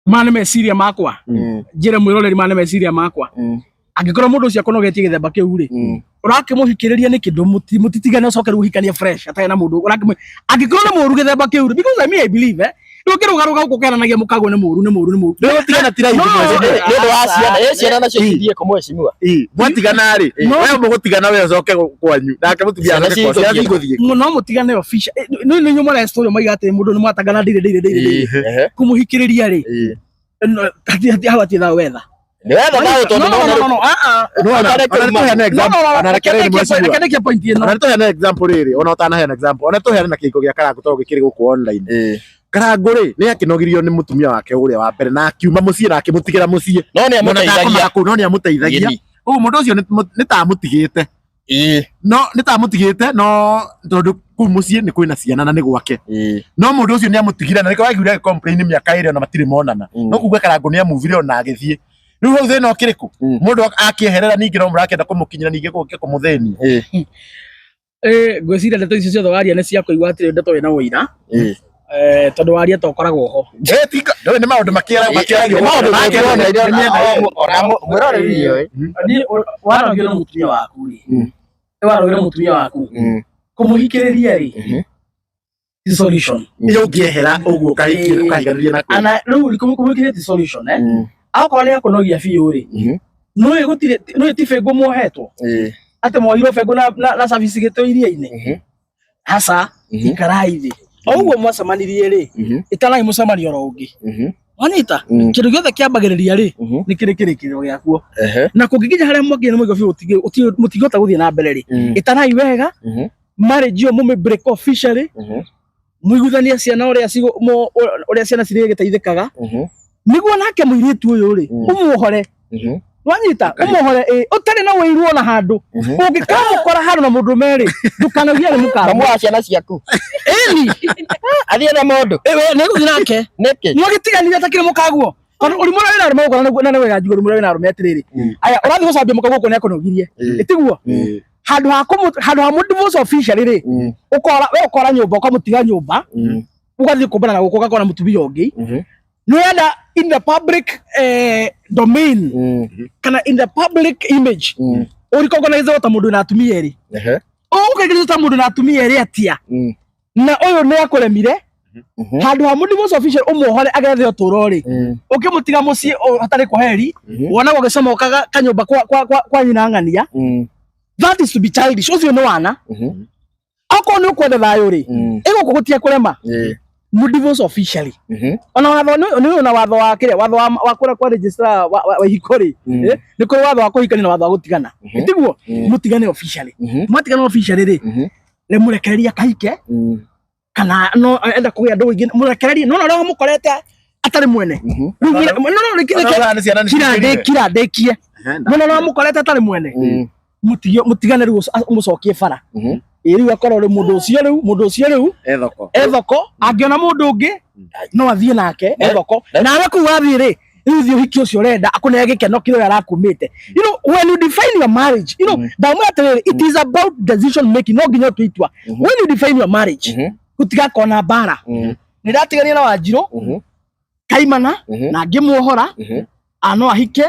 Maya nĩ meciria makwa, njĩre mwĩroreri, maya nĩ meciria makwa. Angĩkorwo mũndũ ũcio akũnogetie gĩthemba kĩu rĩ, ũrakĩmũhikĩrĩria nĩkĩ? Mũtitigane ũcoke rĩu ũhikanie fresh atarĩ na mũndũ angĩkorwo nĩ mũru gĩthemba kĩu rĩ, because I mean I believe rĩu ũkĩrũgarũga gũkũ ũkeranagia mũkagwo nĩ mũru nĩ mũru nĩ mũru. Rĩu gũtigana ti raithi No, mwene. Nĩ ũndũ wa ciana, ĩ ciana nacio cithiĩ kũ mheshimiwa? Mwatigana rĩ, we mũgũtigana we ũcoke kwanyu nake mũtumia Ciana acoke kwao, ciana cigũthiĩ. cigũthiĩ. No mũtigane official nĩ nĩ nyuma story maiga atĩ mũndũ nĩ mwatangana ndirĩ ndirĩ ndirĩ ndirĩ Ehe. kũmũhikĩrĩria rĩ, hati hau hatirĩ thayũ wetha. Nĩ wetha thayũ tondũ No, no, nĩ no, no, no, ah, ah. No, Ona ona reke ona nĩtũheane No, example, no, no, ona reke reke rĩrĩ ndĩkie mheshimiwa. reke ndĩkie point ĩno. Ona nĩtũheane example rĩrĩ, ona ũtanaheana example, ona tũheane na kĩhiko gĩa Karangũ tondũ gĩkĩrĩ gũkũ online. Karangũ rĩ, nĩ akĩnogirio nĩ mũtumia wake ũrĩa wa mbere na akiuma mũciĩ na akĩmũtigĩra mũciĩ. No nĩ Ona amũteithagia. ndakomaga kũu, no nĩ amũteithagia. Ĩni. Ũguo mũndũ ũcio nĩ ta amũtigĩte. No nĩ ta amũtigĩte, no tondũ kũu mũciĩ nĩ kwĩna ciana na nĩ gwake. No mũndũ ũcio nĩ amũtigire na nĩkĩo waiguire agĩ complain mĩaka ĩrĩ ona matirĩ monana. No kuga Karangũ nĩ amuvire ona agĩthiĩ. Rĩu hau thĩna ũkĩrĩ kũ? Mũndũ akĩeherera ningĩ no mũrakĩenda kũmũkinyĩra ningĩ gũke kũmũthĩnia. Ngwĩciria ndeto icio ciothe waria nĩ cia kũigua atĩrĩ ndeto ĩna ũira. Tondũ waria to ũkoragwo ho. Tinga ndũĩ nĩ maũndũ makĩaragio. Nĩ maũndũ Makĩaragio makĩaragio nĩ mĩena yerĩ. Ona mwĩroreri ũyũ. Niĩ warogio na mũtumia waku rĩ, warogio na mũtumia waku, kũmũhikĩrĩria rĩ ti solution. Iyo ũngĩehera ũguo ũkahikia ũkahiganĩria na kũ. Ana rĩu kũmũhikĩrĩria ti solution eh. Akorwo nĩ akũnogia biũ rĩ, nũĩ gũtirĩ nũĩ ti bengũ muohetwo atĩ mwohirwo bengũ na service gĩtũ iria-inĩ aca, ikarai thĩ o ũguo mwacemanirie rĩ, ĩtanai mũcemanio oro ũngĩ wanyita. Kĩndũ gĩothe kĩambagĩrĩria rĩ, nĩ kĩrĩ kĩrĩkĩrĩro gĩakuo, na kũngĩkinya harĩa mwakinya nĩ mũigo biũ mũtingĩhota gũthiĩ na mbere rĩ, ĩtanai wega marriage ĩyo, mũmĩ break officially, mũiguithanie ciana ũrĩa ũrĩa ciana cirĩgĩteithĩkaga, nĩguo nake mũirĩtu ũyũ rĩ, ũmuohore wanyita, ũmuohore ĩ ũtarĩ na ũiru ona handũ. Ũngĩkamũkora handũ na mũndũ merĩ, ndũkanaugie nĩ mũkara. Mamu wa ciana ciaku. Ĩni. Athiĩ na mũndũ. Nĩ gũthiĩ nake. Nĩkĩ? Nĩ ũgĩtiganire atakĩrĩ mũkaguo, tondũ ũrimũ ũrĩa wĩna arũme gũkũ na nĩ wega njigue ũrimũ ũrĩa wĩna arũme atĩrĩrĩ, aya ũrathiĩ gũcambia mũkaguo gũkũ nĩ akũnogirie, ĩtiguo handũ ha mũdivorce officially rĩ, ũkora we ũkora nyũmba, ũkamũtiga nyũmba, ũgathiĩ kũmbana na gũkũ ũgakora mũtumia ũngĩ. Nĩ ũrenda in the public domain kana in the public image ũrecognize ta mũndũ na atumia erĩ, ũkaigĩrĩrio ta mũndũ na atumia erĩ atia, na ũyũ nĩ akũremire. Handũ ha mũdivorce official ũmuohore agethe ũtũũro rĩ, ũkĩmũtiga mũciĩ hatarĩ kwaheri, wonagwo agĩcomokaga kanyũmba kwa nyina ng'ania. That is to be childish. Ũcio nĩ wana. Akorwo nĩ ũkwenda thayũ rĩ, ĩgũkũ gũtia kũrema mũdivorce officially. Ona watho nĩ ona watho wa kĩrĩa, watho wa kũrĩa kwa registrar wa ihiko rĩ, nĩ kũrĩ watho wa kũhikania na watho wa gũtigana, tiguo? Mũtigane officially. Mwatigana officially rĩ, nĩ mũrekererie akahike kana no enda kũgĩa ndũgũ ingĩ, mũrekererie no na ũrĩa mũkorete atarĩ mwene. Rĩu no Ona nĩ ciana nĩ kira cingĩrire. kira ndĩkie mũno na mũkorete atarĩ mwene, mũtigane rĩu, ũmũcokie bara ĩ rĩu akorwo rĩu mũndũ ũcio rĩu mũndũ ũcio rĩu E thoko. E thoko, angĩona mũndũ ũngĩ no athiĩ nake e thoko. Nawe kũu wathiĩ rĩ, rĩu thiĩ ũhiki ũcio ũrenda akũnee gĩkeno kĩrĩa arakumĩte. You know, when you define your marriage, you know, ndamwĩra atĩrĩrĩ, it is about decision making. No nginya ũtue itua. When you define your marriage, gũtigakorwo na mbara. Nĩ ndatigania na Wanjirũ kaimana na ngĩmuohora a no ahike,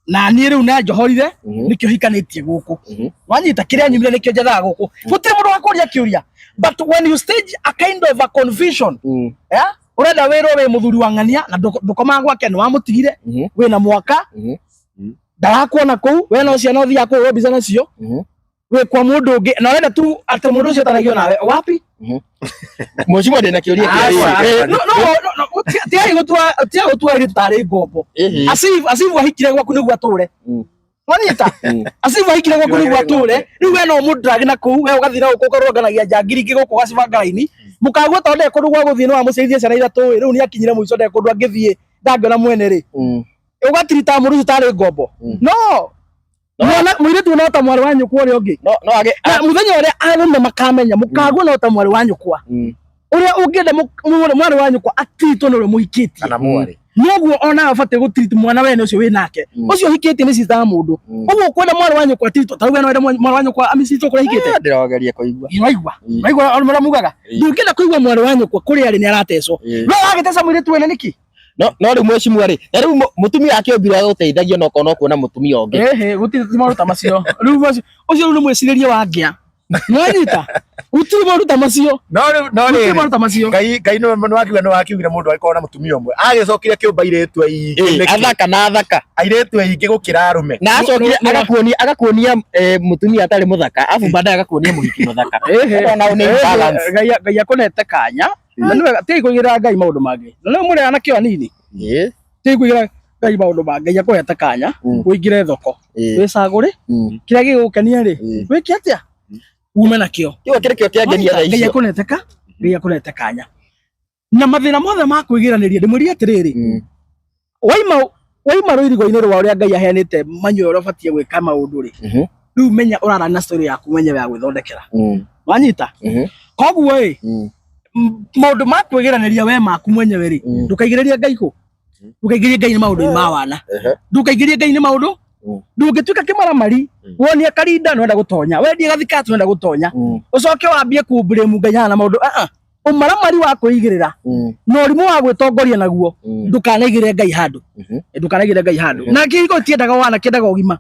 na niĩ rĩu na njohorire nĩkĩo hikanĩtie gũkũ wanyita, kĩrĩa nyumire nĩkĩo njethaga gũkũ, gũtirĩ mũndũ wakũria kĩũria. But when you stage a kind of a confusion, yeah? Ũrenda wĩrwo wĩ mũthuri wa ng'ania na ndũkomaga gwake, nĩ wamũtigire wĩna mwaka ndarakuona kũu, we no ciana ũthiaga kũhũrwo mbica nacio wĩ kwa mũndũ ũngĩ, na ũrenda tu atĩ mũndũ ũcio ataragio nawe wapi? Mheshimiwa, ndĩna kĩũria Aca. kĩa No, tiai gũtua airĩtu tarĩ ngombo. Asivu ahikire gwaku nĩguo atũre, wanyita? Asivu ahikire gwaku nĩguo atũre. Rĩu we no mũndragi na kũu, we ũgathiĩ na gũkũ ũkarũnganagia njangiri ingĩ gũkũ gacibanga raini mũkagua, tondũ ndarĩ kũndũ gwa gũthiĩ. Nĩ wamũciarithia ciana ithatũ ĩ, rĩu nĩ akinyire mũico, ndarĩ kũndũ angĩthiĩ, ndangĩona mwene rĩ. Ũgatirita mũndũ ũcio tarĩ ngombo. No mwana mũirĩtu no ta mwarĩ wa nyũkwa ũrĩa ũngĩ. No no age Na mũthenya ũrĩa arũme makamenya mũkagwo no ta mwarĩ wa nyũkwa. Ũrĩa ũngĩenda mwarĩ wa nyũkwa atiritwo nĩ ũrĩa mũhikĩtie. Kana mwarĩ. Noguo ona ũbatiĩ gũtiriti mwana wene ũcio wĩ nake. Ũcio ũhikĩtie nĩ sister ya mũndũ. Ũguo ũkwenda mwarĩ wa nyũkwa atiritwo ta rĩu we no wende mwarĩ wa nyũkwa amicitwo kũrĩa ahikĩte. Ndĩrogeria kũigua. Waigua? Waigua ũrĩa mugaga? Ndũngĩenda kũigua mwarĩ wa nyũkwa kũrĩa arĩ nĩ aratecwo. No wagĩteca mũirĩtu wene nĩkĩ? No no rĩu mheshimiwa rĩ, na rĩu mũtumia akĩũmbirwo agũteithagio no korwo no kuona mũtumia ũngĩ. Ehe, gũtirĩ ti maũndũ ta macio. Rĩu macio ũcio rĩu nĩ mwĩcirĩrie wa ngĩa. Nĩwanyita? Gũtirĩ maũndũ ta macio. No rĩu no Gũtirĩ rĩrĩ maũndũ ta macio. Ngai Ngai nĩ wakiuga nĩ wakiugire mũndũ agĩkorwo na mũtumia ũmwe. Agĩcokire kĩũmba airĩtu aingĩ nĩkĩ? Athaka na athaka. Airĩtu aingĩ gũkĩra arũme. Na acokire No, no, no. agakuonia agakuonia mũtumia atarĩ mũthaka, afu baadaye agakuonia mũhiki mũthaka. Ehe. Ona nĩ imbalance. Ngai Ngai akũnete kanya. Na nĩ wega tigai kũigĩrĩra Ngai maũndũ mangĩ. Na rĩu mũrĩ anake o anini. Tigai kũigĩrĩra Ngai maũndũ mangĩ. Ngai akũhete kanya ũingĩre thoko. Wĩcagũre kĩrĩa gĩgũgũkenia rĩ. Wĩke atĩa? Ume nakĩo. Kĩu kĩrĩ kĩo kĩangenia thaa Ngai icio. akũnete ka Ngai akũnete kanya. Na mathĩna mothe ma kwĩgiranĩria ndĩmwĩrire atĩrĩrĩ. Waima waima rũirigo-inĩ rwa ũrĩa Ngai aheanĩte manyo ũrĩa ũbatiĩ gwĩka maũndũ rĩ. Rĩu menya ũrarana na story yaku mwenyewe ya gwĩthondekera. Wanyita? Koguo ĩ maũndũ ma kwĩgiranĩria we maku mwenyewe rĩ ndũkaigĩrĩrie Ngai kũ ndũkaigĩrĩrie Ngai nĩ maũndũ ma wana ndũkaigĩrĩrie Ngai nĩ maũndũ ndũngĩtuĩka kĩmaramari wonie karinda nĩwenda gũtonya wendie gathikati nĩwenda gũtonya ũcoke wambie kũmblame Ngai haha na maũndũ ah ũmaramari wa kwĩigĩrĩra na ũrimũ wa gwĩtongoria naguo ndũkanaigĩrĩre Ngai handũ ndũkanaigĩrĩre Ngai handũ na kĩhiko tiendaga wana kĩendaga ũgima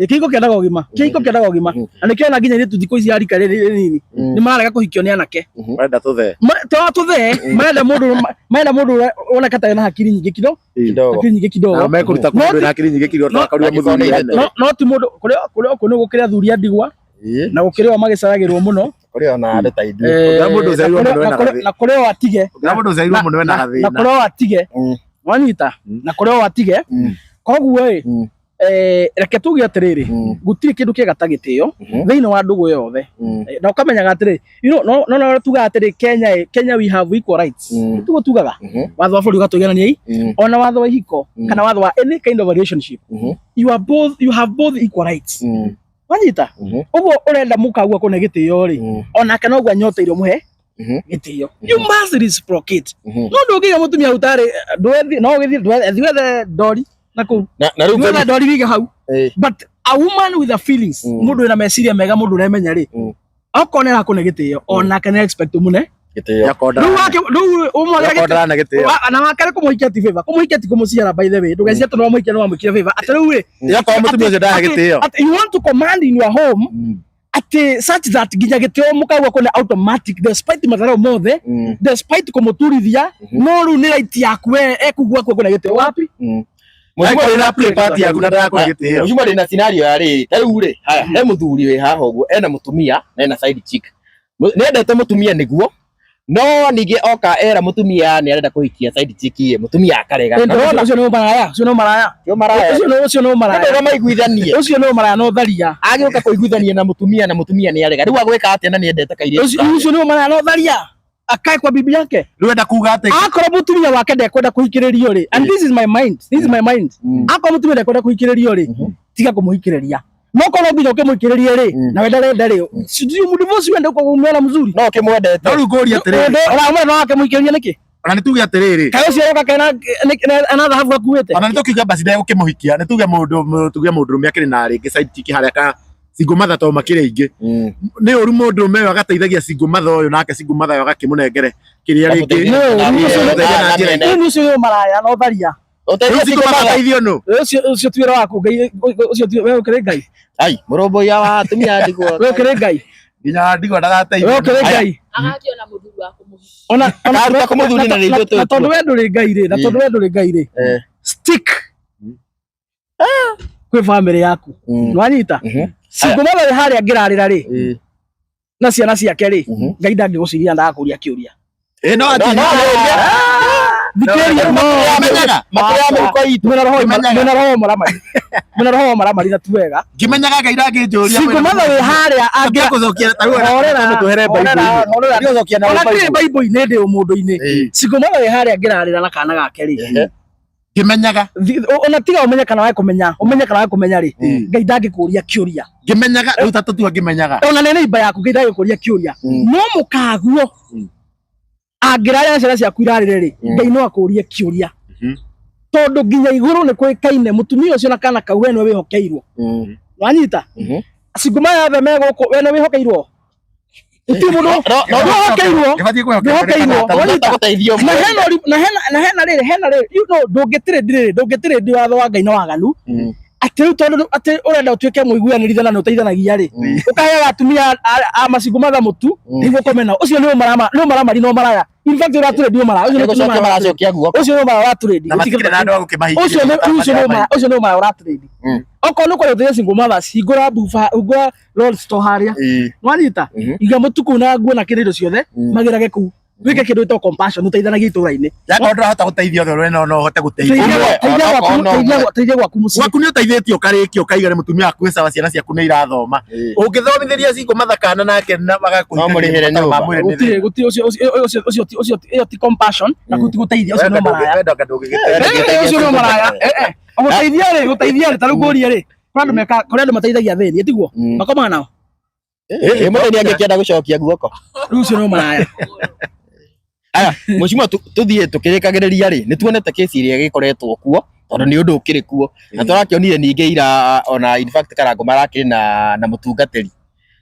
kĩhiko kĩendaga ũgima kĩhiko kĩendaga ũgima na nĩkĩo ona nginya airĩtu thikũ ici a rika rĩrĩ rĩnini nĩ mararega kũhikio nĩ anake Marenda tũthee. To tũthee marenda mũndũ marenda mũndũ ũrĩa woneka ta ena hakiri nyingĩ kidogo Kidogo. hakiri nyingĩ kidogo Na mekũruta No kũndũ na akiri nyingĩ kidogo no- takaruga mũthuri wene. no no ti mũndũ kũrĩa kũrĩa kũ nĩ gũkĩrĩ athuri a ndigwa na gũkĩrĩ o magĩcaragĩrwo mũno Kũrĩ ona andũ ta ithuĩ. Ũngĩona mũndũ ũciarirwo na mũno kũrĩ- ena gathĩ- na kũrĩ o atige Ũngĩona mũndũ ũciarirwo mũno ena na gathĩna. kũrĩ o atige wanyita na kũrĩ o atige koguo ĩ reke tuge atĩrĩrĩ gũtirĩ kĩndũ kĩega ta gĩtĩo thĩinĩ wa ndũgũ yothe na ũkamenyaga atĩrĩ you know, no no no tugaga atĩrĩ Kenya ĩ, Kenya we have equal rights tiguo tugaga watho wa bũrũri ũgatũiganania i ona watho wa ihiko kana watho wa any kind of a relationship you are both you have both equal rights wanyita ũguo ũrenda mũkagua kũne gĩtĩo rĩ onake noguo anyoteire ũmũhe gĩtĩo you must reciprocate no ndũngĩiga mũtumia ũtarĩ ndwethi no ũgĩthiĩ ndwethi wethe ndori na kũu Na na rĩu wethe ndori wige hau Eh. but a woman with a feelings mũndũ wĩna meciria mega mũndũ ũremenya rĩ okorwo nĩ arakũne gĩtĩo onake nĩ expect ũmũne gĩtĩo. rĩu wake rĩu ũmwagĩra Nĩakonda na gĩtĩo. Na wakere kũmũhikia ti favor kũmũhikia ti kũmũciara by the way ndũgecirie tondũ wamũhikia nĩ wamwĩkire favor atĩ rĩu rĩ Yakorwo mũtumia ũcio ndahe gĩtĩo. atĩ you want to command in your home atĩ such that nginya gĩtĩo mũkagua kũne automatic despite matharau mothe despite kũmũturithia no rĩu nĩ right yaku we ekugua kwe kũne gĩtĩo wapi Angĩkorwo na play part yaku na ndakũhe gĩtĩo. Mheshimiwa ndĩna scenario ya rĩrĩ ta rĩu rĩ haya he mũthuri wĩ haha ũguo ena mũtumia na ena side chick nĩendete mũtumia nĩguo no ningĩ oka era mũtumia nĩ arenda kũhikia side chick ĩ mũtumia akarega Ĩ, ũcio nĩ ũmaraya ũcio nĩ ũmaraya Ti ũmaraya. ũcio nĩ ũcio nĩ ũmaraya Andũ maiguithanie ũcio nĩ ũmaraya no tharia agĩũka kũiguithania na mũtumia na mũtumia nĩ arega rĩu agwĩka atĩa na nĩ endete kairĩtu ũcio ũcio nĩ ũmaraya no tharia akae kwa bibi yake Rĩu enda kuga atĩ akorwo mũtumia wake ndekwenda kũhikĩrĩrio rĩ and this is my mind this is my mind akorwo mũtumia ndekwenda kũhikĩrĩrio rĩ tiga kũmũhikĩrĩria no korwo nginya ũkĩmũhikĩrĩrie rĩ na we ndarenda rĩ mũdivorce wende ũkũmwona mzuri no kĩmwendete no rĩu ngũria atĩrĩrĩ ũramwenda no akĩmũhikĩrĩria nĩkĩ ona nĩ tuge atĩrĩrĩ kaĩ ũcio aroka kena ena thahabu akuĩte ona nĩ tũkiuga basi ndegũkĩmũhikia nĩ tuge mũndũ tuge mũndũrũme akĩrĩ na rĩngĩ side chick harĩa ka single mother to makĩrĩ aingĩ nĩ ũru mũndũrũme ũyũ agateithagia single mother ũyũ nake single mother ũyũ agakĩmũnengere kĩrĩa rĩngĩ Nĩ ũru, ũcio Ũteithia na njĩra ĩngĩ. nĩ ũcio nĩ ũmaraya no tharia Rĩu single mother ateithio nũ ũcio ũcio ti wĩra waku Ngai ũcio ti we ũkĩrĩ Ngai ai mũrũmbũiya wa atumia ndigwa we ũkĩrĩ Ngai nginya ndigwa ndagateithio we ũkĩrĩ Ngai Agakĩona mũthuri wa kũmũhikia. ona ona Akaruta kũmũthuri na nĩ ithuĩ na tondũ we ndũrĩ Ngai rĩ na tondũ we ndũrĩ Ngai rĩ stick kwĩ family yaku nĩwanyita single mother wĩ harĩa ngĩrarĩra rĩ na ciana ciake rĩ Ngai ndangĩgũciria ndagakũria kĩũria ĩ no ati thikĩrĩria no Menyaga. makĩrĩa mĩhuko itũ mwĩna roho Ngĩmenyaga. mwĩna roho mũramari mwĩna roho mũramari na ti wega ngĩmenyaga Ngai ndangĩnjũria single mother wĩ harĩa angĩra angĩgũcokia ta rĩu Horera, tũhere horera, horera. Ndĩgũcokia na ona Bible. kĩ Bible-inĩ ndĩ ũmũndũ-inĩ single mother wĩ harĩa ngĩrarĩra na kana gake rĩ Ngĩmenyaga. Ona tiga ũmenye kana wage kũmenya, ũmenye kana wage kũmenya rĩ, Ngai ndangĩkũria kĩũria. Ngĩmenyaga rĩu ta tũtua ngĩmenyaga. Ona nĩ neighbor yaku, Ngai ndangĩkũria kĩũria. No mũkaguo angĩrarĩa na ciana ciaku irarĩre rĩ, Ngai no akũrie kĩũria. Tondũ nginya igũrũ nĩ kũĩkaine mũtumia ũcio na kana kau we nĩwe wĩhokeirwo. Wanyita? Single mother othe me gũkũ, we nĩwe wĩhokeirwo. Gũtirĩ mũndũ wĩhokeirwo. Gĩbatiĩ kwĩhokerwo nĩ Wĩhokeirwo. kana Wanyita? Gũteithio. Na hena na hena na hena rĩrĩ, hena rĩrĩ, you know, ndũngĩtĩrĩndi rĩrĩ, ndũngĩtĩrĩndi watho wa Ngai na waganu. Atĩ rĩu tondũ atĩ ũrenda ũtuĩke mũiguanĩri na nĩ ũteithanagia rĩ, ũkaheaga atumia a macingo matha mũtu nĩguo ũkome nao. Ũcio nĩ ũmarama, nĩ ũmaramari na ũmaraya. In fact, ũratũrĩndi ũmaraya. Ũcio nĩ Gũcokia ũmaraya. maracokia guoko. Ũcio nĩ ũmaraya ũratũrĩndi. Na matikĩrĩ na andũ a gũkĩmahikia. Ũcio nĩ ũcio nĩ ũmaraya, ũcio nĩ ũmaraya ũratũrĩndi. Okorwo nĩ ũkwenda ũteithie single mothers, hingũra bufa, hingũra roll store harĩa. Nwanyita? Iga mũtu kũu na nguo na kĩrĩa indo ciothe, magĩrage kũu. Wĩke kĩndũ gĩtagwo compassion, ũteithanagie itũũra-inĩ. Yakorwo ndũrahota gũteithia othe, we no no ũhote gũteithia. Teithia Ũmwe, teithia ona gwaku okorwo no teithia ũmwe. teithia gwaku mũciĩ. Gwaku nĩ ũteithĩtio ũkarĩkia ũkaiga nĩ mũtumia waku wĩ sawa, ciana ciaku nĩ irathoma. Ũngĩthomithĩria single mother kana nake na magakũhikia No mũrĩhĩre mabataro ma nyũmba. mwĩrĩ nĩ Gũtirĩ gũtirĩ ũcio ũcio ũcio ũcio ũcio ĩyo ti compassion na gũtirĩ gũteithia, ũcio nĩ ũmaraya. Wenda ndũngĩgĩteithia. Eh, ũcio nĩ ũmaraya. Eh, eh. Gũteithia rĩ, gũteithia rĩ, ta rĩu ngũrie rĩ, kũrĩ andũ meka, kũrĩ andũ mateithagia athĩni, tiguo? Makomaga nao. Mũthĩni angĩkĩenda gũcokia guoko. Rĩu ũcio nĩ ũmaraya. Aya, mũcimo tũthiĩ tũkĩrĩkagĩrĩria rĩ, nĩ tuonete kesi ĩrĩa ĩgĩkoretwo kuo, tondũ nĩ ũndũ ũkĩrĩ kuo. Na tũrakĩonire ningĩ ira ona in fact Karangũ marakĩrĩ na mũtungatĩri.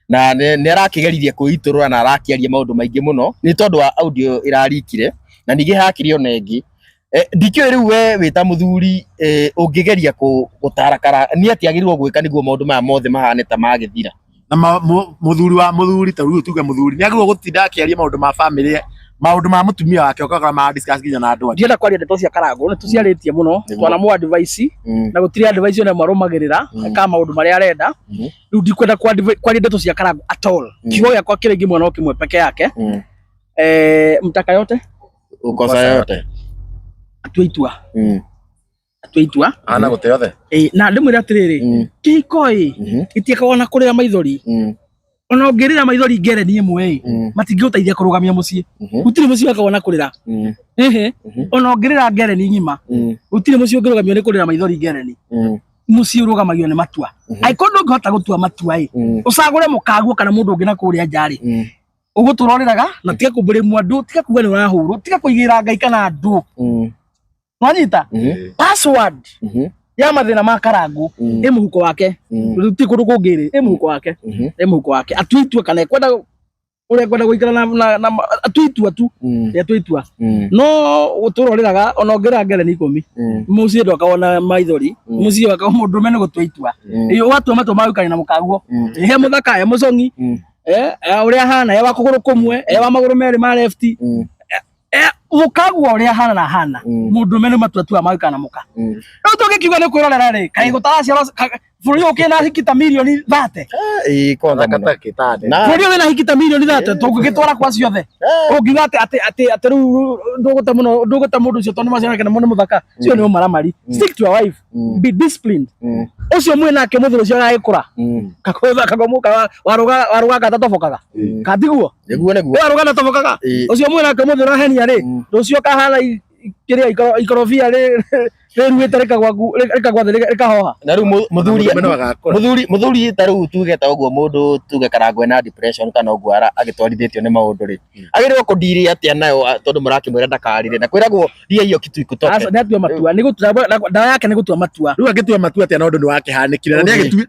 Na nĩ arakĩgeririe kwĩitũrũra na arakĩaria maũndũ maingĩ mũno, nĩ tondũ wa audio ĩrarikire, na ningĩ hakĩrĩ ona ĩngĩ. Ndikĩũĩ rĩu we wĩ ta mũthuri ũngĩgeria gũtara kara nĩ atĩa agĩrĩirwo gwĩka nĩguo maũndũ maya mothe mahane ta magĩthira. Na mũthuri wa mũthuri ta rĩu tuge mũthuri nĩ agĩrĩirwo gũtinda akĩaria maũndũ ma family, maũndũ ma mũtumia wake ũkagora ma discuss nginya na andũ angĩ. Ndienda kwaria ndeto cia Karangũ, nĩ tũciarĩtie mũno, twanamũ advice, na gũtirĩ advice ona ĩmwe arũmagĩrĩra, ekaga maũndũ marĩa arenda. Rĩu ndikwenda kwaria ndeto cia Karangũ at all. Kiugo gĩakwa kĩrĩa ingĩmwĩra no kĩmwe peke yake. Mtaka yote? Ukosa yote. Atue itua. Atue itua. Ana gũte othe. Na ndĩmwĩre atĩrĩrĩ, kĩhiko ĩ, gĩtiĩkagwo na kũrĩra maithori. Ona ũngĩrĩra maithori ngereni ĩmwe ĩ, matingĩgũteithia kũrũgamia mũciĩ. Gũtirĩ mũciĩ wakagwo na kũrĩra. Ehe. Ona ũngĩrĩra ngereni ng'ima, gũtirĩ mũciĩ ũngĩrũgamio nĩ kũrĩra maithori ngereni. Mũciĩ ũrũgamagio nĩ matua. Angĩkorwo ndũngĩhota gũtua matua ĩ, ũcagũre mũkaguo kana mũndũ ũngĩ na kũrĩa nja rĩ, ũgũtũra ũrĩraga na tiga kũmbũrĩmwo andũ, tiga kuga nĩ ũrahũrwo, tiga kũigĩra Ngai kana andũ. Nwanyita? Password ya mathĩna ma Karangũ ĩ mũhuko wake. Rĩu ti kũndũ kũngĩ rĩ, ĩ mũhuko wake. Ĩ mũhuko wake. Atue itua kana ekwenda ũrĩa ekwenda gũikara na atue itua tu. Atue itua. No gũtũra ũrĩraga ona ũngĩrĩra ngereni ikũmi. Mũciĩ ndwakagwo na maithori. Mũciĩ wakagwo mũndũrũme nĩ gũtua itua. Ĩ ũgatua matua ma gũikarania na mũkaguo. He mũthaka, he mũcong'i. Ũrĩa ahana, he wa kũgũrũ kũmwe, he wa magũrũ merĩ ma left. Mũkaguo ũrĩa ahana na ahana. Mũndũrũme nĩ matua tu ma gũikara na mũka. Rĩu tũngĩkiuga nĩ kwĩrorera rĩ, kaĩ gũtaraciarwo bũrũri ũyũ ũkĩrĩ na hiki ta mirioni 30. Kwanza mũno. Thaka ta kĩtande. Na- Bũrũri ũyũ wĩna hiki ta mirioni 30, tũngĩgĩtwara kwa ciothe. Ũngiuga atĩ atĩ atĩ atĩ rĩu ndũgũte mũno, ndũgũte mũndũ ũcio tondũ nĩ maciaro nake nĩ mũthaka. Cio nĩ ũmaramari. Stick to your wife. Be disciplined. Ũcio mwĩ nake mũthuri ũcio aragĩkũra. Kakũtha kagomuka waruga waruga gatatobokaga. Katiguo. Nĩguo nĩguo. Waruga gatatobokaga. Ũcio mwĩ nake mũthuri ũrahenia rĩ, rũciũ kahana kĩrĩa ikorobia rĩ rĩruĩte rĩkagwa rĩkagwa thĩ rĩkahoha. Na rĩu mũthuri Mũndũrũme no agakũra. mũthuri mũthuri ta rĩu tuge ta ũguo mũndũ tuge Karangũ ena depression kana ũguo agĩtwarithĩtio nĩ maũndũ rĩ, agĩrĩirwo kũndiri atĩa nayo tondũ mũrakĩmwĩra ndakarire na kwĩragwo ria hiyo kitu ikutoke. Aca nĩ atua matua, nĩ gũtua ndawa yake nĩ gũtua matua. Rĩu angĩtua matua atĩa na ũndũ nĩ wakĩhanĩkire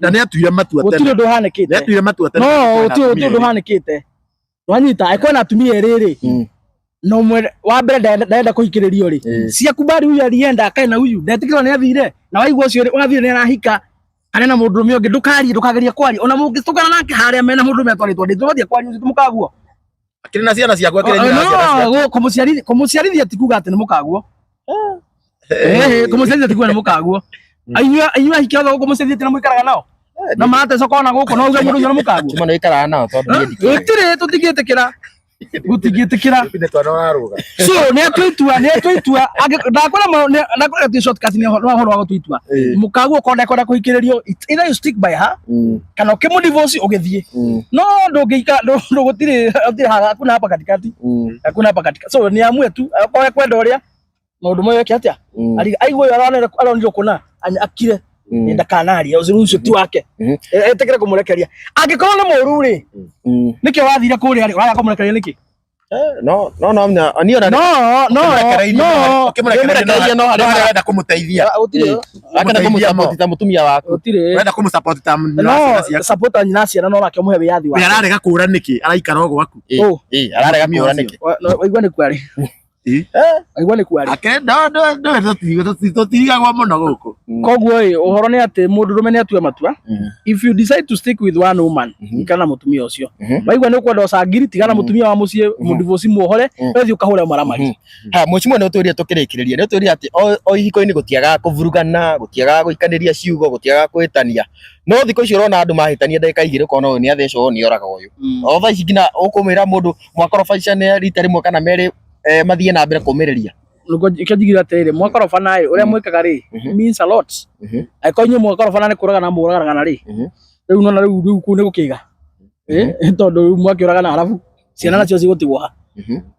na nĩ atuire matua Gũtirĩ tene. ũndũ ũhanĩkĩte. Nĩ atuire matua tene. No gũtirĩ ũndũ ũhanĩkĩte. Wanyita, angĩkorwo na atumia erĩ rĩ, na ũmwe wa mbere ndarenda kũhikĩrĩrio rĩ, ciakubali huyu alienda akae na huyu, ndetĩkĩrwo nĩ athire, na waigua ũcio wathire nĩ arahika arĩ na mũndũrũme ũngĩ, ndũkarie, ndũkagerie kwaria, ona mũngĩtũngana nake harĩa mena mũndũrũme atwarĩtwo, ndĩtũbatie kwaria ũcio mũkaguo. Akĩrĩ na ciana ciaku, akĩrĩ nyina wa ciana ciaku. No, kũmũciarithia ti kuga atĩ nĩ mũkaguo. Kũmũciarithia ti kuga nĩ mũkaguo. Inyuĩ ahiki othe gũkũ mũciarithĩtie na mũikaraga nao? Na maratecũka ona gũkũ, no uge mũndũ ũcio nĩ mũkaguo? Chuma nĩ ũikaraga nao tondũ niĩ ndikĩũĩ. Gũtirĩ, tũtingĩtĩkĩra. Gũtingĩtĩkĩra. Nĩ twana ũrarũga. So, nĩ atua itua, nĩ atua itua. Ndakwĩra ti shortcut nĩ ũhoro wa gũtua itua. Mũkaguo okorwo ndekwenda kũhikĩrĩrio, either you stick by her, kana ũkĩmũ divorce ũgĩthiĩ. No ndũngĩikara, gũtirĩ, gũtirĩ haha, hakuna hapa katikati. Hakuna hapa katikati. So, nĩ amue tu, okorwo ekwenda ũrĩa, Maũndũ moyo eke atĩa? Aigua ũyũ aronire kũna akire ndakanaria ũcio ũcio ti wake. Etĩkĩre kũmũrekeria. Angĩkorwo nĩ mũũru rĩ, nĩkĩo wathire kũrĩa rĩ, ũraga kũmũrekeria nĩkĩ? No no no na niĩ ona No, no, no. Ũkĩmũrekereria no no harĩa ũrenda kũmũteithia. Gũtirĩ. Akenda kũmũsupport ta mũtumia waku. Gũtirĩ. Ũrenda kũmũsupport ta nyina wa ciana No, ciaku. support nyina ciana no nake ũmũhe wĩyathi We wake. ararega kũra nĩkĩ? Araikara o gwaku. Ũ. Ararega Mũtumia kũra ũcio. nĩkĩ? Waigua nĩ kwarĩ. Waigua nĩ kwarĩ. Ake no no no tũtirigagwo mũno gũkũ. Koguo ĩ, ũhoro nĩ atĩ mũndũrũme nĩ atue matua. If you decide to stick with one woman, ikara na mũtumia ũcio. Waigua nĩ ũkwenda ũcangiri, tigana na mũtumia wa mũciĩ, mũdivorce muohore, we thiĩ ũkahũre maramari. Ha mũcimwe nĩ ũtwĩrire tũkĩrĩkĩrĩria nĩ ũtwĩrire atĩ o ihiko-inĩ gũtiagaga kũvurugana, gũtiagaga gũikanĩria ciugo, gũtiagaga kũhĩtania. No thikũ ici ũrona andũ mahĩtania ndagĩka igĩrĩ ũkona ũyũ nĩ athecwo, ũyũ nĩ oraga ũyũ. O thaa ici nginya ũkũmwĩra mũndũ mwakorobacane rita rĩmwe kana merĩ, mathiĩ na mbere kũmĩrĩria. Nĩkĩo njigire atĩrĩrĩ, mwakorobana ĩ, ũrĩa mwĩkaga rĩ, means a lot. Angĩkorwo inyuĩ mwakorobana nĩ kũragana mũragana rĩ, rĩu nona rĩu rĩu kũu nĩ gũkĩga. Tondũ rĩu mwakĩũragana arabu ciana nacio cigũtigwo ha.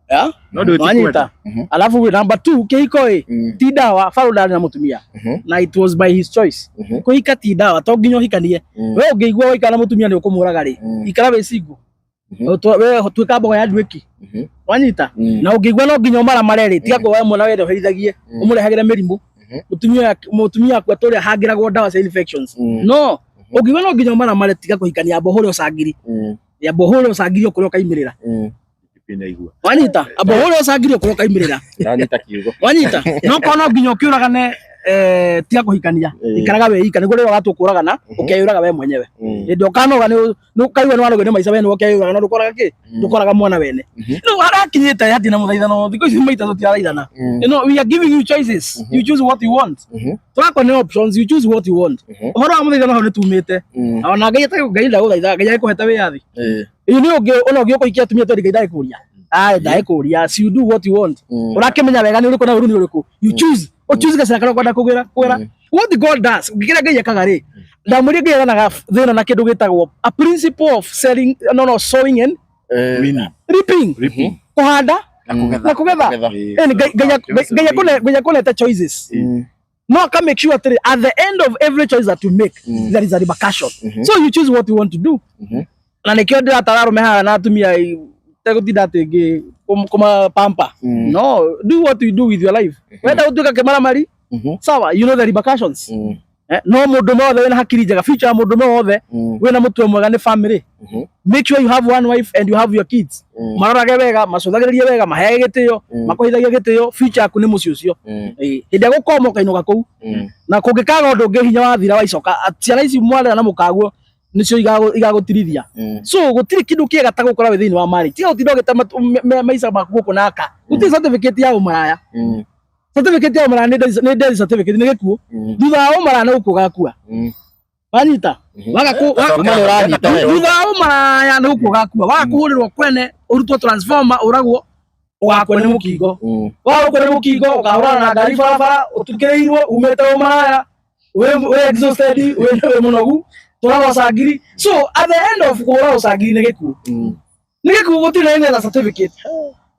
Ya? No ndũ Wanyita. Alafu number 2 kĩhiko ĩ ti ndawa Farũ ndarĩ na mũtumia na it was by his choice. Kũhika ti ndawa to nginya ũhikanie. We ũngĩigua waikara na mũtumia nĩ ũkũmũraga rĩ, ikara wĩ single. We tuĩka mboga ya nduĩki. Wanyita. Na ũngĩigua no nginya ũmaramare rĩ, tiga kuoya mwana wende ũherithagie, ũmũrehagĩre mĩrimũ. Mũtumia aku atũrĩa hangĩragwo ndawa cia infections. No ũngĩigua no nginya ũmaramare tiga kũhikania, amba ũhũre ũcangiri. Amba ũhũre ũcangiri ũkũrĩa ũkaimĩrĩra. Wanyita, amba ũhũre ũcangiri ũkũrĩa ũkaimĩrĩra. Ndanyita kiugo. Wanyita, no korwo no nginya ũkĩũragane, tiga kũhikania, ikaraga wĩ ika nĩguo rĩrĩa ũgatua kũragana ũkeyũraga we mwenyewe. Hĩndĩ ũkanoga nĩ ũkaigua nĩ wanogio nĩ maica we nĩwe ũkeyũraga, no ndũkoraga kĩ, ndũkoraga mwana wene. No harakinyĩte hatirĩ na mũthaithano, thikũ ici maita tũtirathaithana. You know, we are giving you choices. You choose what you want. Tũrakwa nĩ options, you choose what you want. Ũhoro wa mũthaithano hau nĩ tumĩte. Ona Ngai atarĩ Ngai ndagũthaithaga, Ngai agĩkũhete wĩyathi. Ĩĩ nĩ ũngĩ ona ũngĩ ũkũhikia atumia twendi Ngai ndagĩkũria. Aye ndagĩkũria, you do what you want. Ũrakĩmenya wega nĩ ũrĩkũ na ũru nĩ ũrĩkũ. You choose. Ũ choose gacĩra karĩa ũkwenda kũgĩra. Kũgĩra. What God does, kĩrĩa Ngai ekaga rĩ, ndamwĩrire Ngai aganaga thĩna na kĩndũ gĩtagwo a principle of selling, no no, sowing and reaping. Kũhanda Na kũgetha. na kũgetha. Ngai akũnete choices. No aka make sure atĩrĩ, at the end of every choice that you make, there is a repercussion. So you choose what you want to do. Na nĩkĩo ndĩratara arũme haha na atumia tegũtinda atĩ ngĩ kũmapampa. No, do what you do with your life. Wenda gũtuĩka kĩmaramari, sawa, you know the repercussions. No mũndũ wothe wĩna hakiri njega, future ya mũndũ wothe wĩna mũtwe mwega nĩ family. Make sure you have one wife and you have your kids. Marorage wega, macũthagĩrĩrie wega, maheage gĩtĩo, makũheithagie gĩtĩo, future yaku nĩ mũciĩ ũcio. Hĩndĩ ĩrĩa gũkoma ũkainũka kũu. Na kũngĩkaga ũndũ ũngĩ hinya wathira waicoka, ciana ici mwarera na mũkaguo nĩcio igagũtirithia. So gũtirĩ kĩndũ kĩega ta gũkorwo wĩ thĩinĩ wa marriage. Tiga gũtinda ũgĩte maica maku gũkũ naka. Gũtirĩ certificate ya ũmaraya. Certificate ya ũmaraya nĩ death certificate, nĩ gĩkuũ. Thutha wa ũmaraya nĩ gũkua ũgakua. Wanyita? Thutha wa ũmaraya nĩ gũkua ũgakua. Waga kũhũrĩrwo kwene, ũrutwo transformer, ũragwo, ũgakua nĩ mũkingo. Waga gũkua nĩ mũkingo, ũkahũrana na ngari barabara, ũtukĩrĩirwo, umĩte ũmaraya, wĩ exhausted, wĩ mũnogu, tũraga ũcangiri. So at the end of kũhũra ũcangiri nĩ gĩkuũ. Nĩ gĩkuũ gũtirĩ na any other certificate.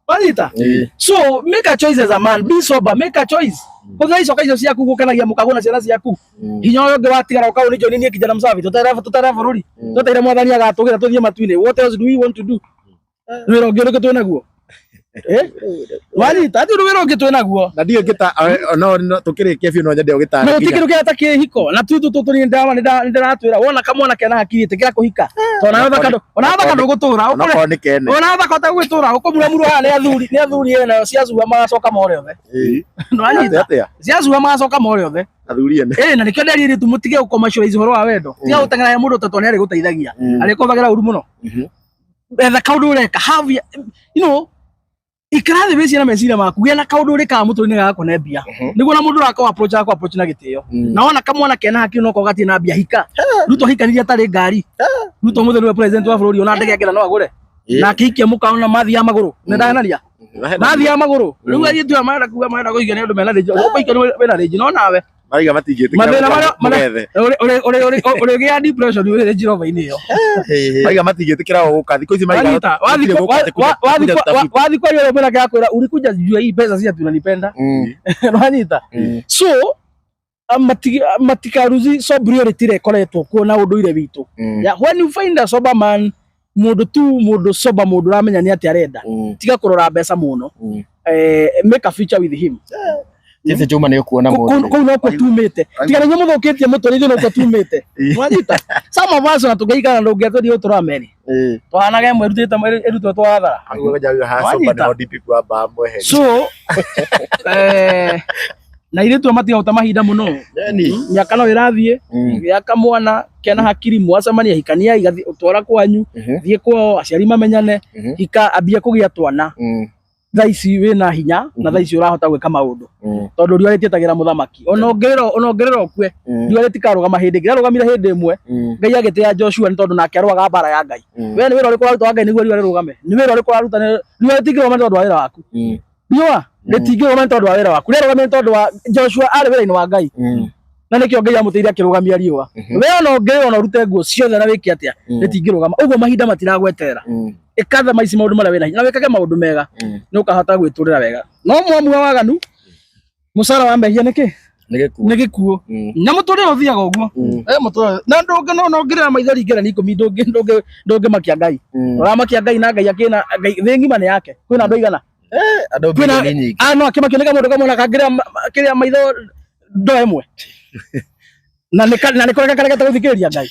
Wanyita? So make a choice as a man, be sober, make a choice. Hũthĩra icoka icio ciaku gũkenagia mũkaguo na ciana ciaku. Hinya ũyũ ũngĩ watigara ũkaũ nĩ join niĩ kijana msafi, tũtere bũrũri. Twetereire mwathani agatũgĩra tũthiĩ matu-inĩ. What else do we want to do? Wĩra ũngĩ ũrĩkũ twĩ naguo? Wanyita, ati wĩra ũngĩ twĩ naguo. Na ndiũĩ ngĩta no tũkĩrĩkia biũ no nyende ũgĩtara. Na gũtirĩ kĩndũ kĩega ta kĩhiko. Na tu tu tu nĩ ndĩratwĩra wona kamwana kena hakiri ĩtĩkĩra kũhika. Tondũ nawe thaka ona thaka ndũgũtũra. Onakorwo nĩ kene. Ona thaka ũtagũgĩtũra ũkũmuramurwo haha nĩ athuri, nĩ athuri ene ciacua magacoka more othe. Nĩwanyita? Ciacua magacoka more othe. Athuri ene. Na nĩkĩo nderire tu mũtige gũcommercialize ũhoro wa wendo. Tiga gũteng'era mũndũ tondũ nĩ arĩgũteithagia. Arĩkũhũthagĩra ũru mũno. Etha kaũndũ ũreka, have you know, ikara thĩ wĩcirie na meciria maku, gĩa na kaũndũ ũrĩkaga mũtũrĩre-inĩ gagakũne mbia. Nĩguo na mũndũ ũrakũ approach agaku approach na gĩtĩo. Na wona kamwana kena hakiri no korwo gatirĩ na mbia, hika. Ruto ahikanirie atarĩ ngari. Ruto mũthĩ nĩwe president wa bũrũri, ona ndege angĩenda no agũre. Na akĩhikia mũka ona mathiaga magũrũ. Nĩ ndahenania? Mathiaga magũrũ. Rĩu airĩtu aya marenda kuga marenda kũhikia nĩ andũ mena rĩnji. Ũkũhikia nĩ wĩna rĩnji, no nawe. Maraiga matingĩtĩkĩra Mathĩna gũka marĩa- mũgethe. Ũrĩgĩa depression ũrĩ njirova-inĩ ĩyo. Maraiga matingĩtĩkĩra gũka thikũ ici maraiga Wanyita, gũtirĩ gũka atĩ kuja tutafuta. wathi kwa yule mwana akwĩra ulikuja juu ya hii pesa si ati unanipenda. Wanyita. So matikaruzi sobriety ĩrĩa ĩkoretwo kuo na ũndũire witũ. Yeah, when you find a sober man, mũndũ tu mũndũ sober, mũndũ ũramenya nĩ atĩa arenda, tiga kũrora mbeca mũno. Make a future with him. Jesse Juma nĩ ũkuona mũndũ. Kũu nokuo tumĩte, tiga nĩ inyuĩ mũthũkĩtie mũtũrĩre, ithuĩ nokuo tumĩte. Wanyita, some of us ona tũngĩikara na ndũngĩatũria gũtũra meri tũhanaga ĩmwe ĩrutĩte ĩrutwo twathara. Aguo gaja haha sober Wanyita. nĩho DP kwamba mweherie. So na irĩtu aya matigagũte mahinda mũno. Yani. Mĩaka no ĩrathiĩ, gĩaka mwana kena hakiri, mwacemania, hikania, twara kwanyu, thiĩ kwao aciari mamenyane, hika, ambia kũgĩa twana. Thaa ici wĩna hinya na thaa ici ũrahota gwĩka maũndũ, tondũ riũa rĩtietagĩra mũthamaki. Ona ũngĩrĩra, ona ũngĩrĩra ũkue, riũa rĩtikarũgama hĩndĩ ĩngĩ. Rĩarũgamire hĩndĩ ĩmwe Ngai agĩtĩa Joshua nĩ tondũ nake arũaga mbara ya Ngai. We nĩ wĩra ũrĩkũ ũraruta wa Ngai nĩguo riũa rĩrũgame? Nĩ wĩra ũrĩkũ ũraruta riũa rĩtingĩrũgama nĩ tondũ wa wĩra waku? Riũa rĩtingĩrũgama nĩ tondũ wa wĩra waku, rĩarũgamire nĩ tondũ wa Joshua arĩ wĩra-inĩ wa Ngai, na nĩkĩo Ngai amũteithia akĩrũgamia riũa. We ona ũngĩrĩra, ona ũrute nguo ciothe na wĩke atĩa, rĩtingĩrũgama. Ũguo mahinda matiragweterera. Ĩka tha ici maũndũ marĩa wĩna hinya na wĩkage maũndũ mega, nĩ ũkahota gwĩtũrĩra wega. No mwamua waganu, mũcara wa mehia nĩ kĩ? Nĩ gĩkuũ. Nĩ gĩkuũ. Na mũtũrĩre ũthiaga ũguo. Mũtũrĩre na ndũngĩ no ngĩrĩra maithori ngereni 10, ndũngĩmakia Ngai. Ũramakia Ngai na Ngai akĩna Ngai thĩ ng'ima nĩ yake. Kwĩna andũ aigana? Andũ Kwĩna bilioni nyingĩ. Ah, no akĩmakio nĩ kamũndũ kamwe na kangĩrĩra kĩrĩa maitho ndo ĩmwe na nĩ na nĩ kũrega karegete gũthikĩrĩria Ngai.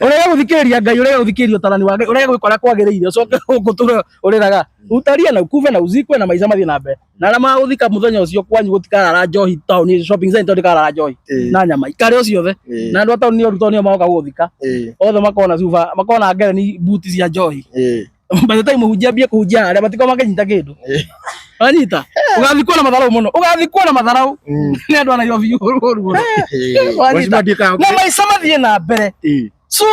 Ũrege gũthikĩrĩria Ngai, ũrege gũthikĩrĩria ũtarani wa Ngai, ũrege gwĩka ũrĩa kwagĩrĩire, ũcoke gũkũ ũrĩraga utaria na ukuve na uzikwe na maica mathiĩ na mbere. Na arĩa magũthika mũthenya ũcio kwanyu gũtikarara njohi taũni shopping center, ndĩkarara njohi na nyama ikarĩo ciothe, na andũ a taũni nĩo tondũ nĩo magoka gũgũthika othe makona cuba, makona ngereni buti cia njohi. By the time mũhunjia ambie kũhunjia harĩa, matikorwo makĩnyita kĩndũ. Wanyita, ũgathikwo na matharau mũno, ũgathikwo na matharau nĩ andũ a Nairobi ũru ũru mũno. Wanyita, na maica mathiĩ na mbere. So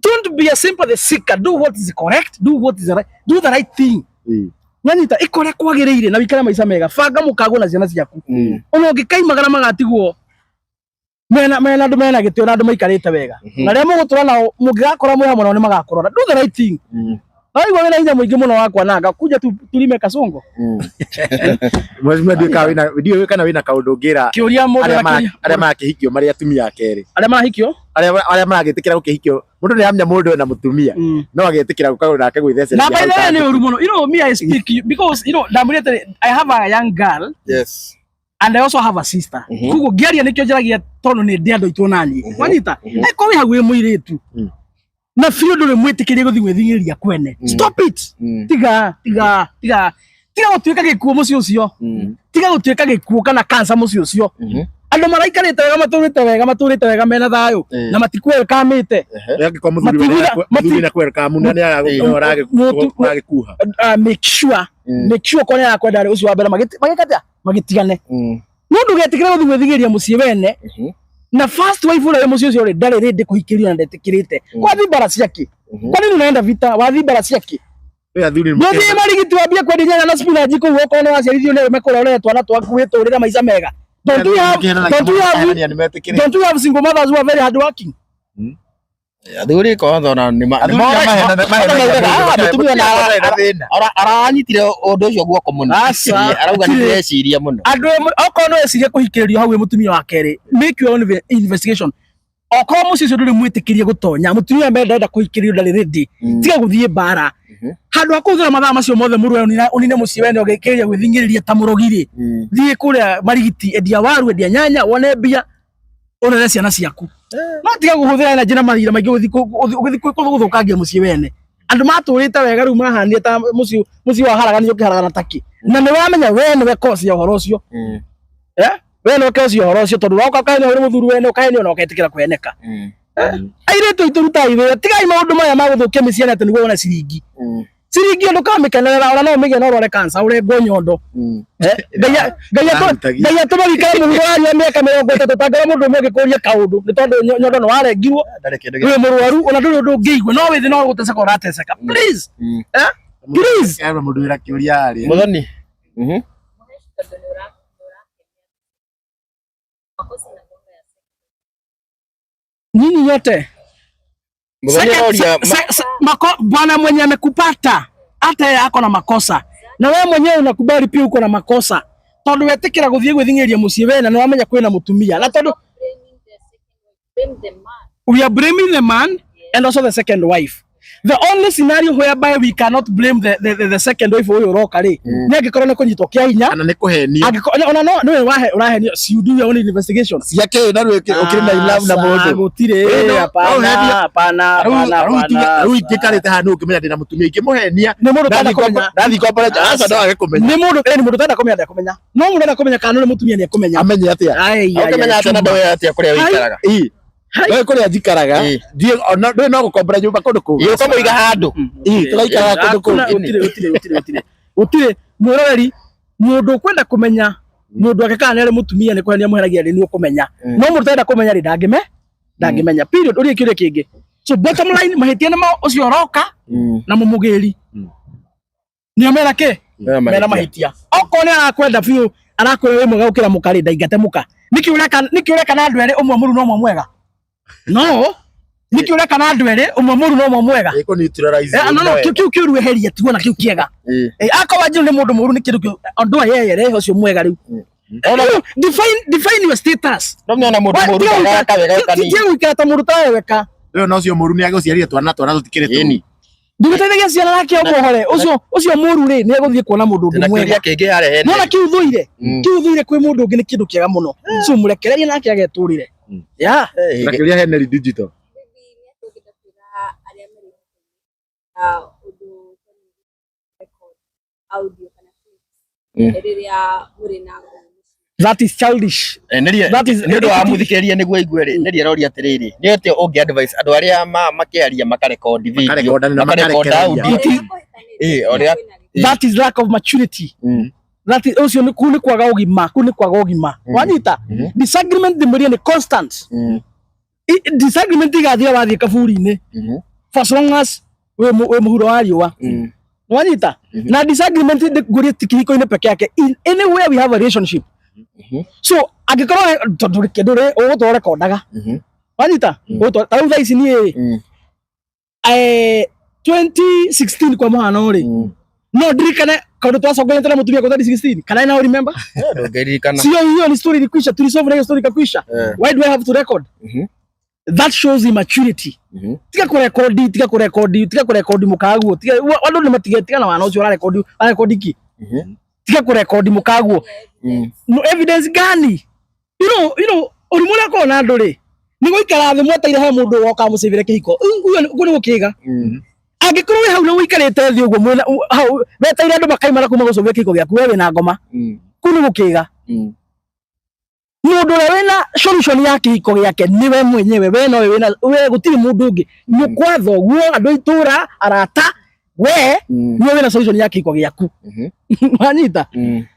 don't be a sympathy seeker. Do what is correct, do what is right, do the right thing. Wanyita, ĩka ũrĩa kwagĩrĩire na wĩikare maica mega. Banga mũkago na ciana ciaku. Ona ũngĩkaimagara magatigwo mena andũ mena gĩtĩo na andũ maikarĩte wega, na rĩrĩa mũgũtũra nao, mũngĩgakora mwĩ hamwe nao nĩ magakũrora. Do the right thing. Naigua wĩna hinya mũingĩ mũno wa kwananga kuja tu tulime kasongo. Mheshimiwa, ndiũĩ kana wĩna, ndiũĩ kana wĩna kaũndũ ũngĩra Kĩũria mũndũ arĩa na mara- arĩa marakĩhikio marĩ atumia a kerĩ, arĩa marahikio. Arĩa maragĩtĩkĩra gũkĩhikio. Mũndũ nĩ aramenya mũndũ ena mũtumia no agĩtĩkĩra gũka nake gwĩthecereria Na by hau the way kando. nĩ ũru mũno. You know me, I speak because you know ndamwĩrĩte I have a young girl Yes. and I also have a sister. Koguo ngĩaria nĩkĩo njaragia tondũ nĩ ndĩ andũ aitũ naniĩ. Wanyita, eko wĩ hau wĩ mũirĩtu na biũ ndũrĩ mwĩtĩkĩrie gũthiĩ gwĩthing'ĩrĩria kwene, stop it. Tiga, tiga, tiga, tiga gũtuĩka gĩkuũ mũciĩ ũcio, tiga gũtuĩka gĩkuũ kana cancer mũciĩ ũcio. Andũ maraikarĩte wega, matũrĩte wega, matũrĩte wega mena thayũ na matikuwelcomĩte. Angĩkorwo mũthuri mũthuri na kwelcome na nĩ aragĩkuha. Make sure, make sure korwo nĩ arakwenda rĩ, ũcio wa mbere magĩka atĩa, magĩtigane. No ndũgetĩkĩre gũthiĩ gwĩthing'ĩrĩria mũciĩ wene na first wife ũrĩa wĩ mũciĩ ũcio rĩ, ndarĩ rĩndĩ kũhikĩrio na ndetĩkĩrĩte. Wathi mbara ciake, kwa nini unaenda vita? Wathi mbara ciake. Ĩ athuri nĩ Ndũthiĩ marigiti wambie kwendia nyanya na spinach kũu, okorwo nĩ waciarithio nĩ arũme kũrĩa, ũrere twana twaku wĩtũrĩre maica mega. Don't we have single mothers who are very hard working? Athuri kwanza ona nĩ Athuri nĩ mũtumia na mahenagia thĩna. Aranyitire ũndũ ũcio guoko mũno. Aca. Arauga nĩ ndĩreciria mũno. Andũ amwe, okorwo no wecirie kũhikĩrĩrio hau wĩ mũtumia wa kerĩ, make your own investigation. Okorwo mũciĩ ũcio ndũrĩ mwĩtĩkĩrie gũtonya, mũtumia mbere ndarenda kũhikĩrĩrio, ndarĩ ready, tiga gũthiĩ mbara. Handũ ha kũhũthĩra mathaa macio mothe mũrũe ũnine mũciĩ wene ũgĩkĩrĩria gwĩthing'ĩrĩria ta mũrogi rĩ, thiĩ kũrĩa marigiti, endia waru, endia nyanya, wone mbia, ũrere ciana ciaku. No tiga kũhũthĩra energy na mahinda maingĩ ũgĩthiĩ gũthũkangia mũciĩ wene. Andũ matũrĩte wega rĩu mahanire ta mũciĩ waharaganio ũkĩharagana takĩ, na nĩ wamenya we nĩwe cause ya ũhoro ũcio. We nĩwe cause ya ũhoro ũcio, tondũ woka ũkahenio ũrĩ mũthuri wene, ũkahenio na ũketĩkĩra kũheneka. Airĩtu aitũ, rutai wĩra, tigai maũndũ maya ma gũthũkia mĩciĩ atĩ nĩguo wone ciringi. Ciringi ĩyo ndũkamĩkenerera, ona no ũmĩgĩe na ũrware cancer, ũrengwo nyondo. Ngai Arutagia. Ngai atũme wĩikare mũhuro waria mĩaka 30 ũtangĩra mũndũ ũmwe ũngĩkũria kaũndũ nĩ tondũ nyondo nĩ warengirwo, Ndarĩ kĩndũ wĩ mũrwaru, ona ndũrĩ ũndũ ũngĩigua, no wĩthĩ no gũteceka ũrateceka. Please, please. Ena mũndũ wĩra kĩũria harĩa. Mũthoni. Tondũ nĩ ũrakenia. Makosa inakuanga ya Nyinyi nyote Muthoni Second- aroria bwana mwenye amekupata hata yeye ako na makosa na wewe mwenyewe unakubali pia uko na makosa tondu wetikira guthie gwithingiria mucii we na niwamenya kwina mutumia na tondu blaming the second wife. Blame the man. We are blaming the man and also the second wife. The only scenario whereby we cannot blame the second wife uyu uroka ri ni angikorwo ni kunyitwo kia hinya. Kana nĩ kũhenio. Angikorwo ona no niwe wahe urahenio, si you do your own investigation. Ciake na rĩu ũkĩrĩ na in love na mũndũ. Gutire. Ĩĩ, no Hapana. ũhenio. Hapana, hapana, hapana. Rĩu ingĩkarĩte haha nĩ ũngĩmenya ndĩna mũtumia ingĩmũhenia. Nĩ mũndũ ũtenda kũmenya. Ndathiĩ kwambara aca no age kũmenya. Nĩ mũndũ nĩ mũndũ ũtenda kũmenya ndekũmenya, no mũndũ enda kũmenya kana nĩ mũtumia nĩ ekũmenya. Amenye atĩa? Ai, ai, ũkĩmenya ai, atĩa na chuma. ndoĩ atĩa kũrĩa wĩikaraga? Ĩ. Ndũĩ kũrĩa njikaraga. Ĩ. Ndiĩ ona ndũĩ no gũkombora nyũmba kũndũ kũngĩ. Ĩ, ũkamũiga handũ. Ĩ, tũgaikaraga kũndũ Hakuna, kũngĩ. gũtirĩ gũtirĩ gũtirĩ gũtirĩ gũtirĩ mwĩroreri mũndũ ũkwenda kũmenya mũndũ wake kana nĩ arĩ mũtumia nĩ kũhenia mũhenagia rĩ nĩ ũkũmenya, no mũndũ ũtarenda kũmenya rĩ ndangĩmenya, period. Ũrĩa kĩũria kĩngĩ, so bottom line, mahĩtia nĩ ma ũcio ũroka na mũmũgĩri nĩo mena kĩ mena mahĩtia. Okorwo nĩ arakwenda biũ, arakwĩra wĩ mwega gũkĩra mũka rĩ, ndaingate mũka. Nĩkĩ ũreka na andũ erĩ, ũmwe mũru na ũmwe mwega? No nĩkĩ ũreka na andũ erĩ, ũmwe mũru na ũmwe mwega? Ĩ, kũ neutralize. No, kĩu kĩũru eheria, tigwo na kĩu kĩega. Akorwo Wanjiru nĩ mũndũ mũru nĩ kĩndũ kĩu ondoa yeye, rehe ũcio mwega rĩu. Rĩu, define your status. No mĩona mũndũ mũru ndagaka wega kanini. Tiga gũikara ta mũndũ tawe weka. Rĩu na ũcio mũru nĩ agũciarire twana, twana tũtikĩrĩ tũru. Ĩni. Ndũgĩteithagia ciana nake ũmũhore ũcio mũru rĩ, nĩ egũthiĩ kuona mũndũ ũngĩ Na mwega. kĩũria kĩngĩ yarehe Nona kĩu thũire, kĩu thũire kwĩ mũndũ ũngĩ nĩ kĩndũ kĩega mũno, so mũrekererie nake agetũrĩre ya. Na kĩũria Henry Digital. Maybe nĩ atĩa ũngĩenda kwĩra arĩa marĩ na ũndũ ũkoniĩ record audio kana clips rĩrĩa mũrĩ na ngũĩ mũciĩ? That is childish. That is- Nĩ ũndũ wa mũthikĩrĩria nĩguo aigue rĩ, nĩ aroria atĩrĩrĩ, nĩ atĩa ũngĩ advice andũ arĩa makĩaria makarekondi video, Makarekonda na makarekonda makarekereria. audio? Rĩrĩa kũhĩtanĩria, Ĩ, ũrĩa- kwĩna gĩko. That is lack of maturity. That is ũcio nĩ kuu nĩ kwaga ũgima, kuu nĩ kwaga ũgima. Wanyita disagreement ndĩmwĩrire nĩ constant. Disagreement igathira wathiĩ kaburi-inĩ for as long as wĩ mũhuro wa riũa. Wanyita na disagreement ngũrie ti kĩhiko-inĩ peke yake, in anywhere we have a relationship. So angĩkorwo tondũ ndũrĩ ũgũtũra ũrekondaga, wanyita ũgũtũra ta rĩu thaa ici niĩ 2016 kwa mũhano rĩ, no ndirikane kaundu twaconganĩte na mũtumia kwa 2016. Can I now remember? Ndũngĩririkana. Sio hiyo ni story ilikwisha, tulisolve na hiyo story ikakwisha. Why do I have to record? That shows immaturity. Tiga kurekodi, tiga kurekodi, tiga kurekodi mukaguo, tiga andu ni matige, tiga na wana ucio urarekodi, urarekodi ki? Tiga kurekodi mukaguo. No evidence gani? You know urimu uria akoragwo na andu ri ni guikara thi mweteire he mundu woka mucivire kihiko uguo ni gukiga. Angikorwo wi hau na wikarite thi uguo mwina hau weteire andu makaimara kuma gucuvia kihiko giaku, we wina ngoma kuu ni gukiga. Mundu uria wina solution ya kihiko giake niwe mwenyewe, we nowe wina, we gutiri mundu ungi nyukwa thoguo, andu a itura, arata, we niwe wina solution ya kihiko giaku. Wanyita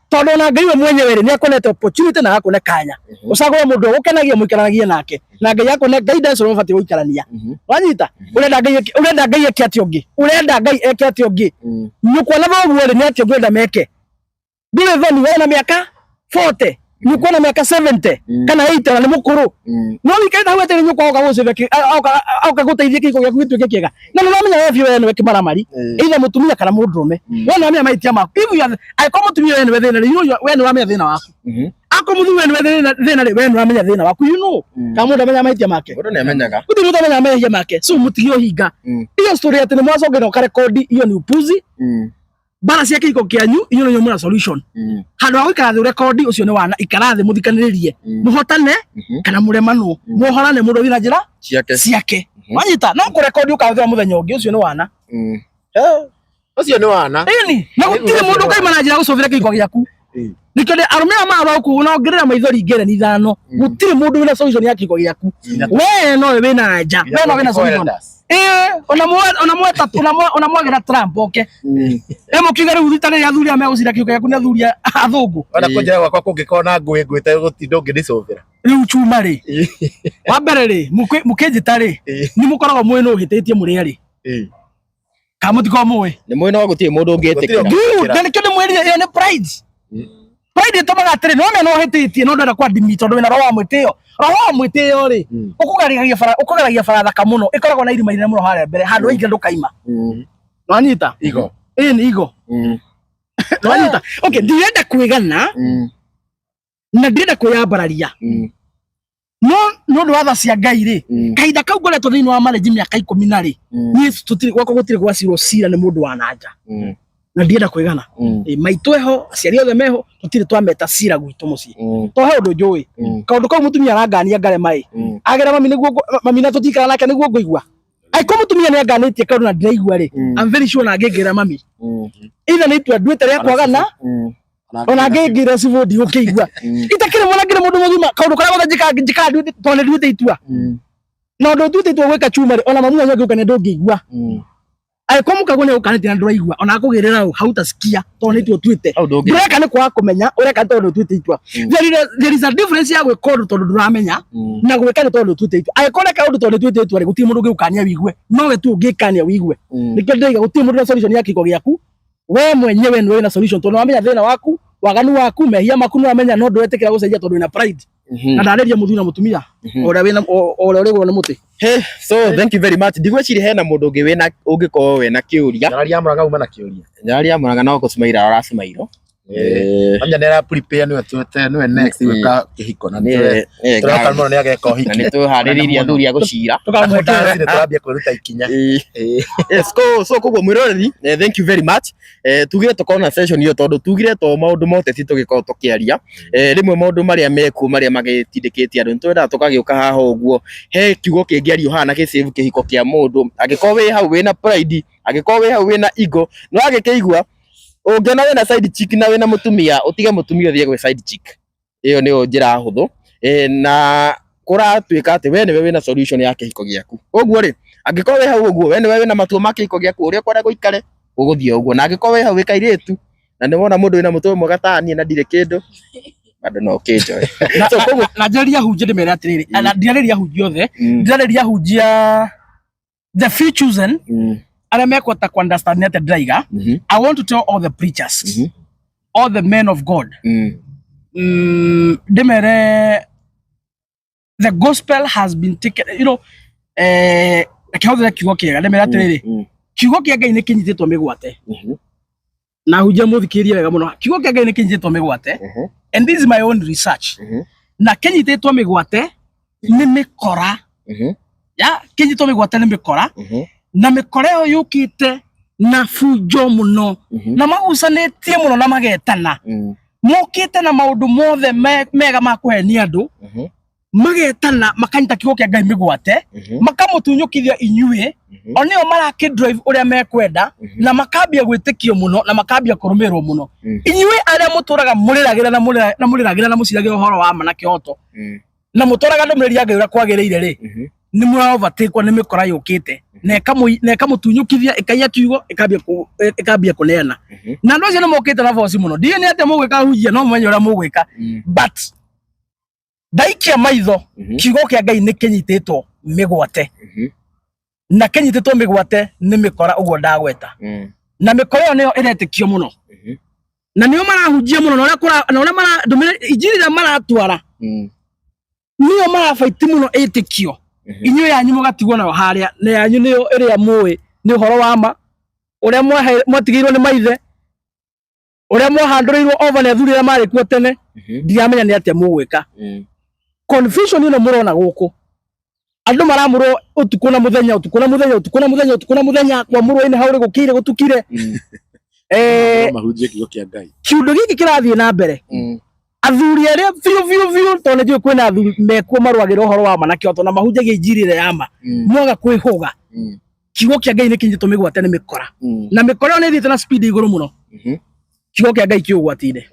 tondu ona Ngai we mwenyewe ri ni akonete opportunity na agakune kanya ucagure mundu ugukenagia muikaranagie nake, na Ngai akune guidance uria ubatie guikarania. Wanyita urenda Ngai urenda Ngai eke atia ungi, urenda Ngai eke atia ungi nyukwa na thoguo ri ni atia ũngĩenda meke? Ndũrĩ thoni, we na mĩaka 40, nyukwa na mĩaka 70 kana 80 na nĩ mũkũrũ, no wĩikarĩte hau etereire nyũkwa oka gũcĩbe oka gũteithia kĩhiko gĩaku gĩtuĩke kĩega, na nĩ ũramenya we biũ we nĩwe kĩmaramari, either mũtumia kana mũndũrũme, we nĩ ũramenya mahĩtia maku. If you are angĩkorwo mũtumia we nĩwe thĩna rĩ, you know we nĩ ũramenya thĩna waku. Akorwo mũthuri we nĩwe thĩna rĩ, we nĩ ũramenya thĩna waku, you know. Kana mũndũ amenya mahĩtia make? Mũndũ nĩ amenyaga. Gũtirĩ mũndũ amenya mehia make, so mũtige ũhinga. Hiyo story atĩ nĩ mwacongera ũkarekondi, hiyo ni upuzi. Mbara cia kĩhiko kĩanyu inyuĩ nĩ mwĩna solution. Handũ ha gũikara thĩ ũrekondi, ũcio nĩ wana. Ikara thĩ mũthikanĩrĩrie, mũhotane kana mũremanwo, muohorane, mũndũ athiĩ na njĩra ciake. Ciake. Wanyita no kũrekondi ũkahũthĩra mũthenya ũngĩ, ũcio nĩ wana. Ũcio nĩ wana. Ĩni na gũtirĩ mũndũ ũkaima na njĩra gũcũbĩra kĩhiko gĩaku. Nĩkĩo arũme aya marwa kuu na ongerera maithori ngere ithano, gũtirĩ mũndũ wĩna solution ya kĩhiko gĩaku. We nowe wĩna anja, we nowe wĩna solution. Ona mwagĩra Trump oke ĩ mũkiuga rĩu rita rĩrĩa athuri aya megũcira kĩhiko gĩaku nĩ athuri athũngũ. Ona kũnjĩra gwakwa kũngĩkorwo na ngũĩ ngũĩte gũtinda ũngĩnicũthĩra. Rĩu chuma rĩ, wa mbere rĩ, mũkĩnjĩta rĩ, nĩ mũkoragwo mũĩ nũ ũhĩtĩtie mũrĩ erĩ kana mũtikoragwo mũĩ? Nĩ mwĩ no gũtirĩ mũndũ ũngĩtĩkĩra. Good, na nĩkĩo ndĩmwĩrire ĩyo nĩ pride. Pride ĩtũmaga Atĩrĩ, no mena ũhĩtĩtie no ndwenda kwa-admit tondũ wĩna roho wa mwĩtĩo. Roho wa mwĩtĩo rĩ, ũkũgeragia bara, ũkũgeragia bara thaka mũno, ĩkoragwo na irima inene mũno harĩa mbere, handũ waingĩra ndũkaima. Nĩwanyita? Igo. Ĩĩ nĩ igo. Nĩwanyita? Okay, ndirenda kwĩgana na ndirenda kwĩyambararia. No nĩ ũndũ wa tha cia Ngai rĩ, kahinda kau ngoretwo thĩinĩ wa marriage mĩaka 10 na rĩ, niĩ tũtirĩ gwakwa gũtirĩ gwacirwo cira nĩ mũndũ wa na nja. Na ndirenda kwĩgana. Maitũ eho, aciari othe meho, tũtirĩ twameta cira gwitũ mũciĩ. To he ũndũ njũĩ. Kaũndũ kau mũtumia arangania ngarema ĩ. Agera mami nĩguo mami na tũtikara nake nĩguo ngũigua. Angĩkorwo mũtumia nĩ anganĩtie kaũndũ na ndiraigua rĩ, I'm very sure na angĩngĩra mami. Either nĩ itua nduĩte rĩa kwagana, ona angĩngĩra cibũ ndigũkĩigua. Itakĩrĩ mwana ngĩrĩ mũndũ mũgima, kaũndũ karĩa gothe njĩkaga njĩkaga nduĩte tondũ nĩ nduĩte itua. Na ũndũ ũtuĩte itua gwĩka chuma rĩ, ona mami wanyu angĩũka nĩ ndũngĩigua. Angĩkorwo mũkaguo nĩ agũkanĩtie na ndũraigua, ona akũgĩrĩra ũ, hautasikia tondũ nĩ itua ũtuĩte. Ndũreka nĩ kwaga kũmenya, ũreka nĩ tondũ nĩ ũtuĩte itua. There is a difference ya gwĩka ũndũ tondũ ndũramenya na gwĩka nĩ tondũ nĩ ũtuĩte itua. Angĩkorwo ũreka ũndũ tondũ nĩ ũtuĩte itua rĩ, gũtirĩ mũndũ ũngĩgũkania wĩigue. No we tu ũngĩkania wĩigue. Nĩkĩo ndĩroiga gũtirĩ mũndũ na solution ya kĩhiko gĩaku. We mwenyewe nĩwe wĩna solution tondũ nĩwamenya thĩna waku, waganu waku, mehia maku nĩwamenya no ndũretĩkĩra gũcenjia tondũ wĩna pride. Na ndarĩria mũthuri na mũtumia o ũrĩa wĩna o ũrĩa ũrĩ igũrũ nĩ mũtĩ. Hey, so thank you very much. Ndigwĩciria hena mũndũ ũngĩ wĩna ũngĩkorwo wĩna kĩũria. Nyarari ya Murang'a uma na kĩũria. Nyarari ya Murang'a no gũcumaira aracumairwo. Amenya nĩ ara prepare nĩwe tuĩte nĩwe next gwĩka kĩhiko na nĩwe tũreka mũno nĩ ageka Na ũhiki. nĩ tũharĩrĩirie athuri a gũcira. Tũkamũhe Nĩ tũrambia kwĩruta ikinya. Yes, so koguo mwĩroreri, thank you very much. Tugire tũkorwo na session ĩyo tondũ tugire to maũndũ ma ũteti tũgĩkorwo tũkĩaria. Rĩmwe maũndũ marĩa mekuo marĩa magĩtindĩkĩtie andũ nĩtwendaga tũkagĩũka haha ũguo. He kiugo kĩngĩario haha na gĩ-save kĩhiko kĩa mũndũ. Angĩkorwo wĩ hau wĩna pride, angĩkorwo wĩ hau wĩna ego, nĩwagĩkĩigua ũngĩona wĩna side chick na wĩna mũtumia, ũtige mũtumia ũthiĩ gwĩ side chick. Ĩyo nĩyo njĩra hũthũ. Na kũratuĩka atĩ we nĩwe wĩna solution ya kĩhiko gĩaku. Ũguo rĩ, angĩkorwo wĩ hau ũguo, we nĩwe wĩna matua ma kĩhiko gĩaku ũrĩa ũkwenda gũikare, ũgũthiĩ ũguo. Na angĩkorwo wĩ hau wĩ kairĩtu, na nĩ wona mũndũ wĩna mũtwe mwega ta niĩ na ndirĩ kĩndũ, bado no ũkĩnjoe. So koguo Na njarĩria hunjia ndĩmere atĩrĩrĩ, na ndirarĩria hunjia othe, ndirarĩria hunjia the few chosen arĩa mekwenda ku understand nĩ atĩa ndĩraiga. I want to tell all the preachers, all the men of God, ndĩmere the gospel has been taken, you know, reke hũthĩre kiugo kĩega, ndĩmere atĩrĩrĩ, kiugo kĩa Ngai nĩ kĩnyitĩtwo mĩgwate. Na hunjia mũthikĩrĩrie wega mũno, kiugo kĩa Ngai nĩ kĩnyitĩtwo mĩgwate, and this is my own research. Na kĩnyitĩtwo mĩgwate nĩ mĩkora. Ya, kĩnyitĩtwo mĩgwate nĩ mĩkora, na mĩkora ĩyo yũkĩte na bunjo mũno, na magucanĩtie mũno na magetana. Mokĩte na maũndũ mothe mega ma kũhenia andũ, magetana makanyita kiugo kĩa Ngai mĩgwate, makamũtunyũkithia inyuĩ, o nĩo marakĩ drive ũrĩa mekwenda, na makambia gwĩtĩkio mũno na makambia kũrũmĩrĩrwo mũno. Inyuĩ arĩa mũtũraga mũrĩragĩra na mũrĩragĩra na mũciragĩra ũhoro wa ma na kĩhoto, na mũtwaraga ndũmĩrĩri ya Ngai ũrĩa kwagĩrĩire rĩ, nĩ mũra overtake nĩ mĩkora yũkĩte na ĩkamũtunyũkithia, ĩkaiya kiugo, ĩkambia kũneana. Na andũ acio nĩ mokĩte na boci mũno. Ndiũĩ nĩ atĩa mũgwĩka hunjia, no mũmenye ũrĩa mũgwĩka. But ndaikia maitho, kiugo kĩa Ngai nĩ kĩnyitĩtwo mĩgwate. Na kĩnyitĩtwo mĩgwate nĩ mĩkora ũguo ndagweta. Na mĩkora ĩyo nĩyo ĩretĩkio mũno. Na nĩo marahunjia mũno, na ũrĩa ndũmĩrĩri, injiri ĩrĩa maratwara, nĩyo marabaiti mũno ĩtĩkio. Inyuĩ yanyu mũgatigwo nayo harĩa, na yanyu nĩyo ĩrĩa mũĩ nĩ ũhoro wa ma, ũrĩa mwatigĩirwo nĩ maithe, ũrĩa mwahandũrĩirwo over nĩ athuri arĩa marĩ kuo tene, ndiramenya nĩ atĩa mũgwĩka. Confusion ĩno mũrona gũkũ, andũ maramũrwo ũtukũ na mũthenya, ũtukũ na mũthenya, ũtukũ na mũthenya, ũtukũ na mũthenya, kwamũrwo ĩnĩ hau rĩ gũkĩire gũtukire. Mahunjie kiugo kĩa Ngai. Kiũndũ gĩkĩ kĩrathiĩ na mbere. Athuri arĩa biũ biũ biũ, tondũ nĩ njũĩ kwĩna athuri mekuo marũagĩra ũhoro wa ma na kĩhoto na mahunjagia injiri ĩrĩa ya ma, mwaga kwĩhũga. Kiugo kĩa Ngai nĩ kĩnyitĩtwo mĩgwate nĩ mĩkora. Na mĩkora ĩyo nĩ ĩthiĩte na speed igũrũ mũno. Kiugo kĩa Ngai kĩ ũgwati-inĩ.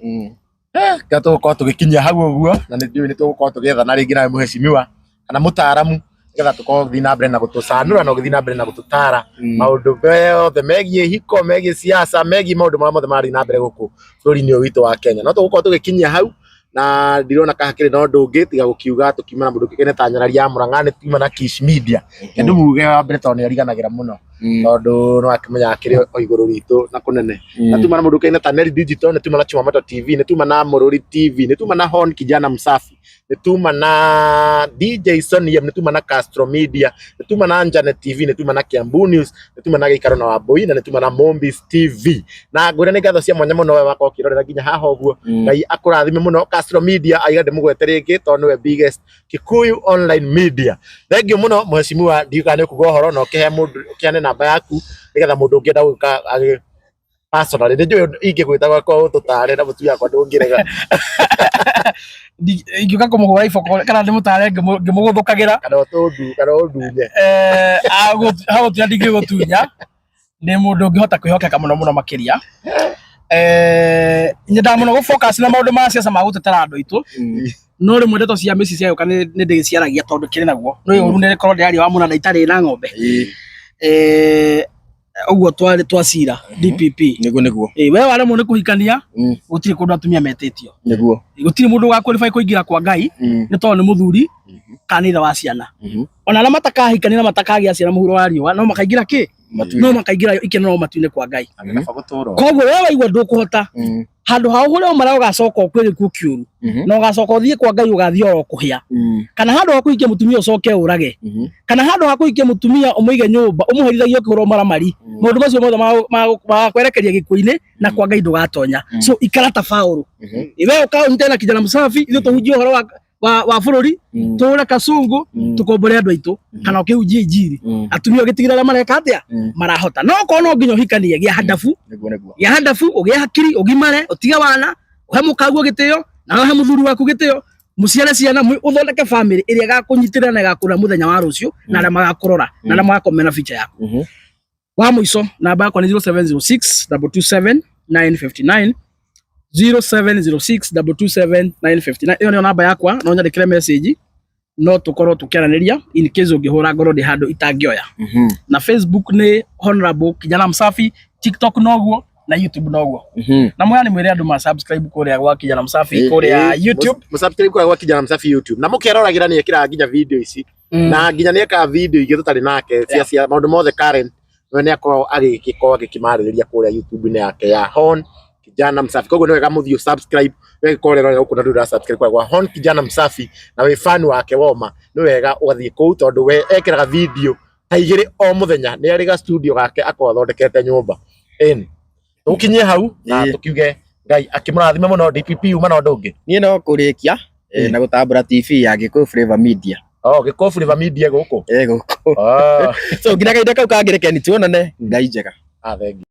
Rĩrĩa tũgũkorwo tũgĩkinyia hau ũguo, na nĩ ndiũĩ nĩ tũgũkorwo tũgĩethana rĩngĩ nawe mũhecimiwa kana mũtaaramu, nĩgetha tũkorwo ũgĩthiĩ na mbere na gũtũcanũra na ũgĩthiĩ na mbere na gũtũtara maũndũ mothe megiĩ hiko, megiĩ siasa, megiĩ maũndũ marĩa mothe marathiĩ na mbere gũkũ bũrũri-inĩ ũyũ witũ wa Kenya. No tũgũkorwo tũgĩkinyia hau, na ndirona ka hakĩrĩ na ũndũ ũngĩ tiga gũkiuga tũkiuma na mũndũ ũkĩkaine ta Nyarari ya Murang'a, nĩ tuma na Kish Media. Reke ndĩmuge wa mbere tondũ nĩ ariganagĩra mũno. Tondu no akimenya akiri o iguru ritu na kunene. Na tuma na mundu kaina ta Neli Digital, nĩ tuma na Chumamoto TV, nĩ tuma na Mururi TV, nĩ tuma na Hon Kijana Msafi, nĩ tuma na DJ Sonny M, nĩ tuma na Castro Media, nĩ tuma na Janet TV, nĩ tuma na Kiambu News, nĩ tuma na Gĩikaro na Wambui, na nĩ tuma na Mombis TV. Na ngwĩre nĩ ngatho cia mwanya mũno we wakorwo ũkĩrorera nginya haha ũguo. Ngai akũrathime mũno. Castro Media aiga ndĩmũgwete rĩngĩ tondũ nĩwe biggest Kikuyu online media. Thank you mũno mheshimiwa, ndiũĩ kana nĩ ũkuga ũhoro na ũkĩhe mũndũ, ũkĩheane namba yaku nĩgetha mũndũ ũngĩenda gũka agĩ personally, nĩ njũĩ ingĩgwĩta gwakwa ũtũtare na mũtumia wakwa ndũngĩrega. Ingĩũka kũmũhũra iboko kana ndĩmũtare ngĩmũgũthũkagĩra. Kana ũtũndu kana ũndunye. Hagũtunya ndingĩgũtunya, nĩ mũndũ ũngĩhota kwĩhokeka mũno mũno makĩria. Nyendaga mũno gũ-focus na maũndũ ma siasa ma gũtetera andũ aitũ, no rĩmwe ndeto cia mĩciĩ ciagĩũka nĩ ndĩciaragia tondũ kĩrĩ naguo nĩ ũru nĩ korwo ndĩraria wa mũnanda itarĩ na ng'ombe. Ũguo twarĩ twacira DPP. Niguo niguo. We waremwo nĩ kũhikania, gũtirĩ kũndũ atumia metĩtio. Gũtirĩ mũndũ ũga-qualify kũingĩra kwa Ngai nĩ tondũ nĩ mũthuri kana nĩ ithe wa ciana. Ona arĩa matakahikania na matakagĩa ciana mũhuro wa riũa no makaingĩra kĩ? No makaingĩra ikeno no matu-inĩ kwa Ngai. Koguo we waigua ndũkũhota, handũ ha ũhũre ũmara ũgacoka ũkue gĩkuũ kĩũru na ũgacoka ũthiĩ kwa Ngai ũgathiĩ oro kũhĩa, kana handũ ha kũhikia mũtumia ũcoke ũrage, kana handũ ha kũhikia mũtumia ũmũige nyũmba ũmũherithagie ũkĩhũra ũmaramari, maũndũ macio mothe magakwerekeria gĩkuũ-inĩ na kwa Ngai ndũgatonya. So ikara ta Paũlũ, we ũka ũnyitane na Kijana Msafi, ithuĩ tũhunjie ũhoro wa bũrũri, tũre kasungu, tũkombore andũ aitũ kana ũkĩhunjia injiri, atumia ũgĩtigĩra arĩa mareka atĩa marahota. No okorwo no nginya ũhikanie, gĩa handabu. Niguo niguo. Gĩa handabu, ũgĩe hakiri, ũgimare, ũtige wana, ũhe mũkaguo gĩtĩo na ũhe mũthuri waku gĩtĩo, mũciare ciana, ũthondeke family ĩrĩa ĩgakũnyitĩrĩra na ĩgakũrora mũthenya wa rũciũ na arĩa magakũrora na arĩa magakomena future yaku. Wa mũico, namba yakwa nĩ 0706 227 959, 0706 227 959. Ĩyo nĩyo namba yakwa, no nyandĩkĩre message, no tũkorwo tũkĩaranĩria in case ũngĩhũra ngorwo ndĩ handũ itangĩoya. Na Facebook nĩ Honorable Kijana Msafi, TikTok noguo na YouTube noguo. Na mwaya nĩ mwĩre andũ ma subscribe kũrĩa gwa Kijana Msafi kũrĩa YouTube. Mũsubscribe kũrĩa gwa Kijana Msafi YouTube, na mũkeroragĩra nĩ ekĩraga nginya video ici na nginya nĩ ekaga video ingĩ tũtarĩ nake cia maũndũ mothe current, we nĩ akoragwo agĩgĩkorwo agĩkĩmarĩrĩria kũrĩa YouTube-inĩ yake ya Hon Kijana Msafi. Koguo nĩ wega mũthiĩ subscribe, we gĩkorwo ũrerorera gũkũ na ndũrĩ ũra subscribe kũrĩa gwa Hon Kijana Msafi na wĩ fan wake woma, nĩ wega ũgathiĩ kũu tondũ we ekĩraga video ta igĩrĩ o mũthenya, nĩ arĩ ga studio gake akoragwo athondekete nyũmba. Ĩni tũkinyie hau na tũkiuge Ngai akĩmũrathime mũno. DPP uma na ũndũ ũngĩ? Niĩ no kũrĩkia na gũtambũra TV ya Gĩkũyũ Flavor Media. Oh, Gĩkũyũ Flavor Media gũkũ. Gũkũ. Oh. So nginya kahinda kau kangĩ, rekeni tuonane. Ngai njega. Ah, thank you.